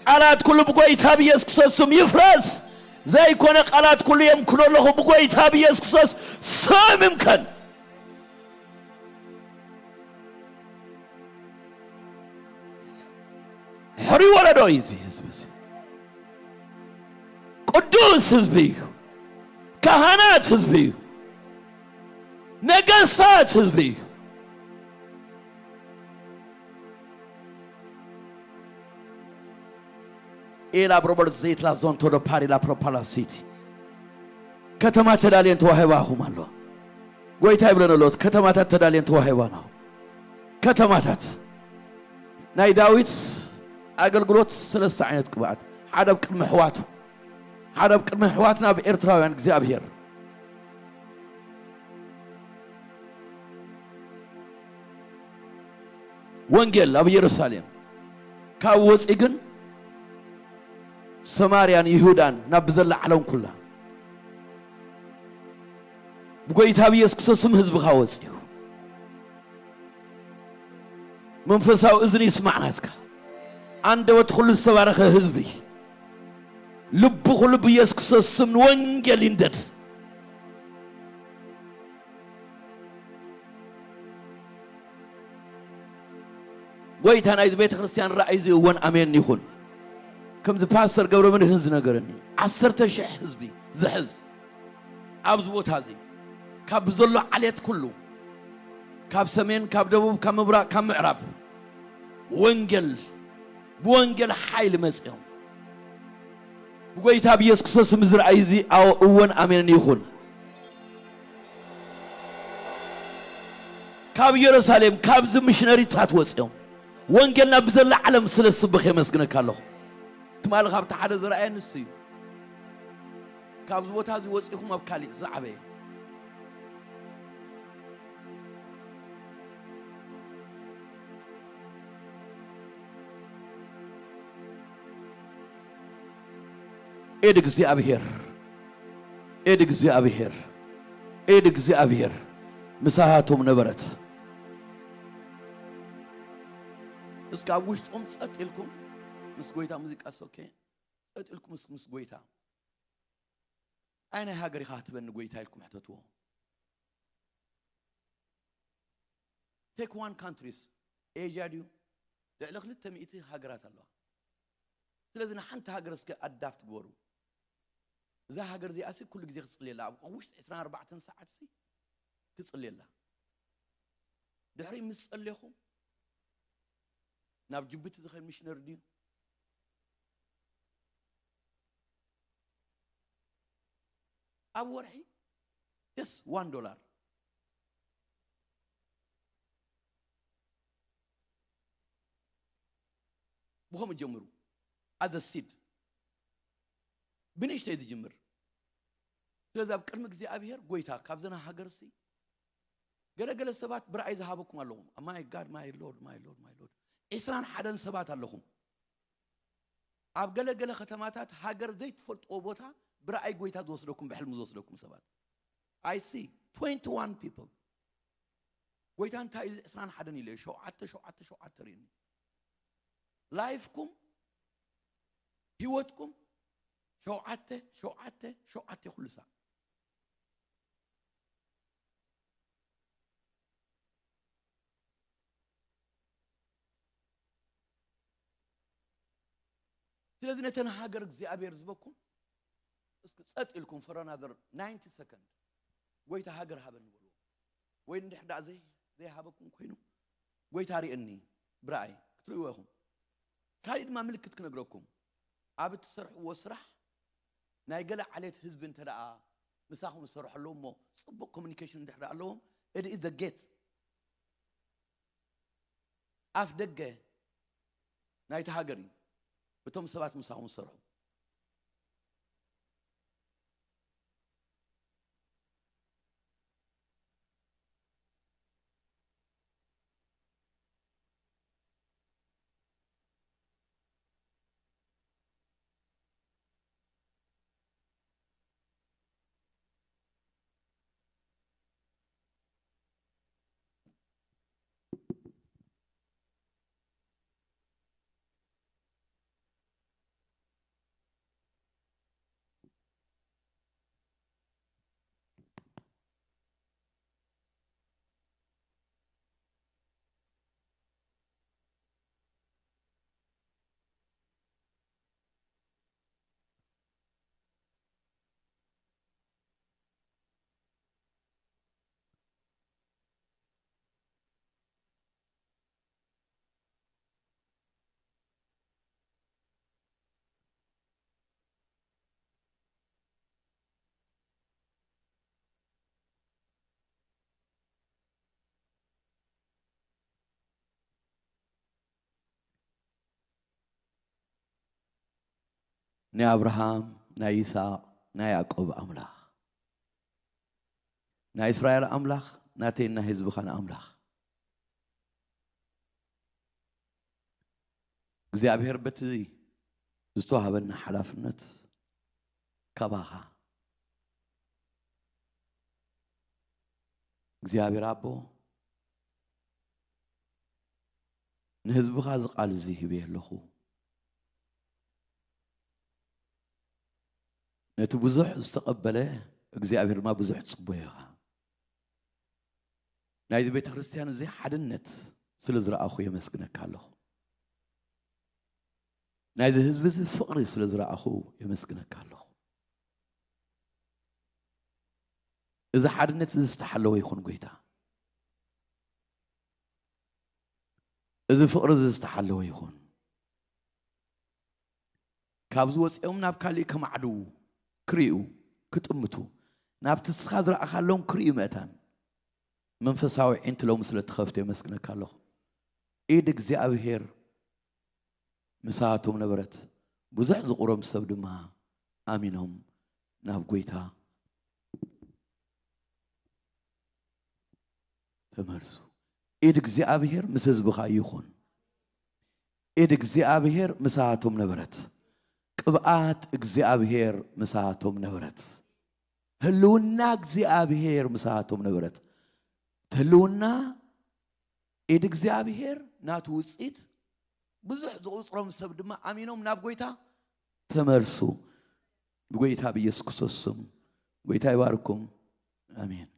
ቃላት ኩሉ ብጎይታ ብኢየሱስ ክርስቶስ ስም ይፍረስ። ዘይኮነ ቃላት ኩሉ የምክኖ ኣለኹ ብጎይታ ብኢየሱስ ክርስቶስ ስም ይምከን። ሕሩይ ወለዶ እዩ እዚ ህዝቢ እዚ። ቅዱስ ህዝቢ እዩ። ካህናት ህዝቢ እዩ። ነገስታት ህዝቢ እዩ። ኤላ ብሮበርት ዘይትላ ዞንቶ ዶ ፓሪላ ፕሮፓላ ሲቲ። ከተማ ተዳልየን ተዋሂባኹም ኣሎ። ጎይታ ይብለና ኣሎ፣ ከተማታት ተዳልየን ተዋሂባና። ከተማታት ናይ ዳዊት ኣገልግሎት ሰለስተ ዓይነት ቅብኣት፣ ሓደ ኣብ ቅድሚ ኣሕዋቱ፣ ሓደ ኣብ ቅድሚ ኣሕዋትና ኣብ ኤርትራውያን እግዚኣብሔር። ወንጌል ኣብ ኢየሩሳሌም ካብ ወፂ ግን ሰማርያን ይሁዳን ናብ ብዘላ ዓለም ኩላ ብጎይታ ብኢየሱስ ክርስቶስ ስም ህዝብኻ ወፂኡ። መንፈሳዊ እዝኒ ይስማዕ ናትካ። ኣንደበት ኩሉ ዝተባረኸ ህዝቢ፣ ልቡ ኩሉ ብኢየሱስ ክርስቶስ ስም ንወንጌል ይንደድ። ጎይታ ናይዚ ቤተ ክርስቲያን ራእይ እዚ እወን ኣሜን ይኹን። ከምዚ ፓስተር ገብረ መድህን ዝነገረኒ፣ ዓሰርተ ሺሕ ህዝቢ ዝሕዝ ኣብዚ ቦታ እዚ፣ ካብ ዘሎ ዓሌት ኩሉ፣ ካብ ሰሜን፣ ካብ ደቡብ፣ ካብ ምብራቕ፣ ካብ ምዕራብ ወንጌል፣ ብወንጌል ሓይሊ መጺኦም። ብጎይታ ብኢየሱስ ክርስቶስ ስም እዚ ራእይ እዚ ኣዎ እወን ኣሜንን ይኹን። ካብ ኢየሩሳሌም፣ ካብዚ ሚሽነሪታት ወጺኦም ወንጌልና ብዘላ ዓለም ስለ ዝስብኽ የመስግነካ ኣለኹ። ትማሊ ካብቲ ሓደ ዝረኣየ ንሱ እዩ። ካብዚ ቦታ እዚ ወጺኹም ኣብ ካሊእ ዝዓበየ ኢድ እግዚኣብሔር፣ ኢድ እግዚኣብሔር፣ ኢድ እግዚኣብሔር ምሳሃቶም ነበረት። እስኪ ኣብ ውሽጦም ጸጥ ኢልኩም ምስ ጎይታ፣ ሙዚቃ ኦኬ፣ ጸጥ ኢልኩም ምስ፣ ምስ ጎይታ፣ "ኣይ ናይ ሃገር ኢኻ ትበኒ ጎይታ?" ኢልኩም ሕተትዎ። Take one countries, ኤዥያ ድዩ? ልዕሊ ክልተ ሚእቲ ሃገራት ኣለዋ። ስለዚ ንሓንቲ ሃገር እስከ ኣዳፕት ግበሩ። እዛ ሃገር እዚኣ ሲ ኩሉ ግዜ ክጽልየላ፣ ኣብ ውሽጢ ዕስራን ኣርባዕተን ሰዓት ሲ ክጽልየላ። ድሕሪ ምስ ጸልየኹም፣ ናብ ጅቡቲ ዝኸድ ሚሽነሪ ድዩ? ኣብ ወርሒ just one dollar። ብኸምኡ ጀምሩ። As a seed፣ ብንእሽተይ ዝጅምር። ስለዚ ኣብ ቅድሚ እግዚኣብሔር፣ ጎይታ፣ ካብዘን ሃገርሲ ገለገለ ሰባት ብረኣይ ዝሃበኩም ኣለኹም። My God, my Lord, my Lord, my Lord። ዕስራን ሓደን ሰባት ኣለኹም። ኣብ ገለገለ ከተማታት ሃገር ዘይትፈልጥዎ ቦታ ብረኣይ ጎይታ ዝወስደኩም፣ ብሕልሚ ዝወስደኩም ሰባት። I see twenty-one people። ጎይታ እንታይ እዩ ዕስራን ሓደን ኢለ ሸውዓተ፣ ሸውዓተ፣ ሸውዓተ ርእኒ። ላይፍኩም፣ ህይወትኩም፣ ሸውዓተ፣ ሸውዓተ፣ ሸውዓተ ኩሉ ሳዕ። ስለዚ ነተን ሃገር እግዚኣብሔር ዝበኩም፣ እስኪ ጸጥ ኢልኩም for another ninety second፣ "ጎይታ ሃገር ሃበኒ" በልዎ። ወይ እንድሕር ደኣ ዘይ-፣ ዘይሃበኩም ኮይኑ፣ "ጎይታ ርእየኒ ብረኣይ" ክትርእይዎ ኢኹም። ካልእ ድማ ምልክት ክነግረኩም። ኣብ እትሰርሕዎ ስራሕ ናይ ገለ ዓሌት ህዝቢ እንተ ደኣ ምሳኹም ዝሰርሑ ኣለዉ እሞ፣ ጽቡቕ ኮሚኒኬሽን እንድሕር ኣለዎም፣ it is the gate፣ ኣፍ ደገ ናይቲ ሃገር እዩ፣ እቶም ሰባት ምሳኹም ዝሰርሑ። ናይ ኣብርሃም፣ ናይ ይስሐቅ፣ ናይ ያዕቆብ ኣምላኽ፣ ናይ እስራኤል ኣምላኽ፣ ናተይን ናይ ህዝብኻን ኣምላኽ፣ እግዚኣብሔር በቲ ዝተዋህበና ሓላፍነት ካባኻ፣ እግዚኣብሔር ኣቦ፣ ንህዝብኻ እዚ ቃል እዚ ሂበዮ ኣለኹ። ነቲ ብዙሕ ዝተቐበለ እግዚኣብሔር ድማ ብዙሕ ጽቡዮ ኢኻ። ናይዚ ቤተ ክርስቲያን እዚ ሓድነት ስለ ዝረኣኹ የመስግነካ ኣለኹ። ናይዚ ህዝቢ እዚ ፍቕሪ ስለ ዝረኣኹ የመስግነካ ኣለኹ። እዚ ሓድነት እዚ ዝተሓለወ ይኹን ጎይታ። እዚ ፍቕሪ እዚ ዝተሓለወ ይኹን። ካብዚ ወፂኦም ናብ ካሊእ ከማዕድዉ፣ ክርእዩ፣ ክጥምቱ፣ ናብቲ ንስኻ ዝረኣኻሎም ክርእዩ ምእታን መንፈሳዊ ዒንትሎም ስለ ትኸፍት የመስግነካ ኣለኹ። ኢድ እግዚኣብሔር ምሳቶም ነበረት። ብዙሕ ዝቑሮም ሰብ ድማ ኣሚኖም ናብ ጎይታ ተመልሱ። ኢድ እግዚኣብሔር ምስ ህዝብኻ ይኹን። ኢድ እግዚኣብሔር ምሳቶም ነበረት። ቅብኣት እግዚኣብሔር ምሳቶም ነበረት። ህልውና እግዚኣብሔር ምሳቶም ነበረት። ህልውና ኢድ እግዚኣብሔር ናቱ ውፅኢት ብዙሕ ዝቑፅሮም ሰብ ድማ ኣሚኖም ናብ ጎይታ ተመልሱ። ብጎይታ ብኢየሱስ ክርስቶስ ስም ጎይታ ይባርኩም። ኣሜን።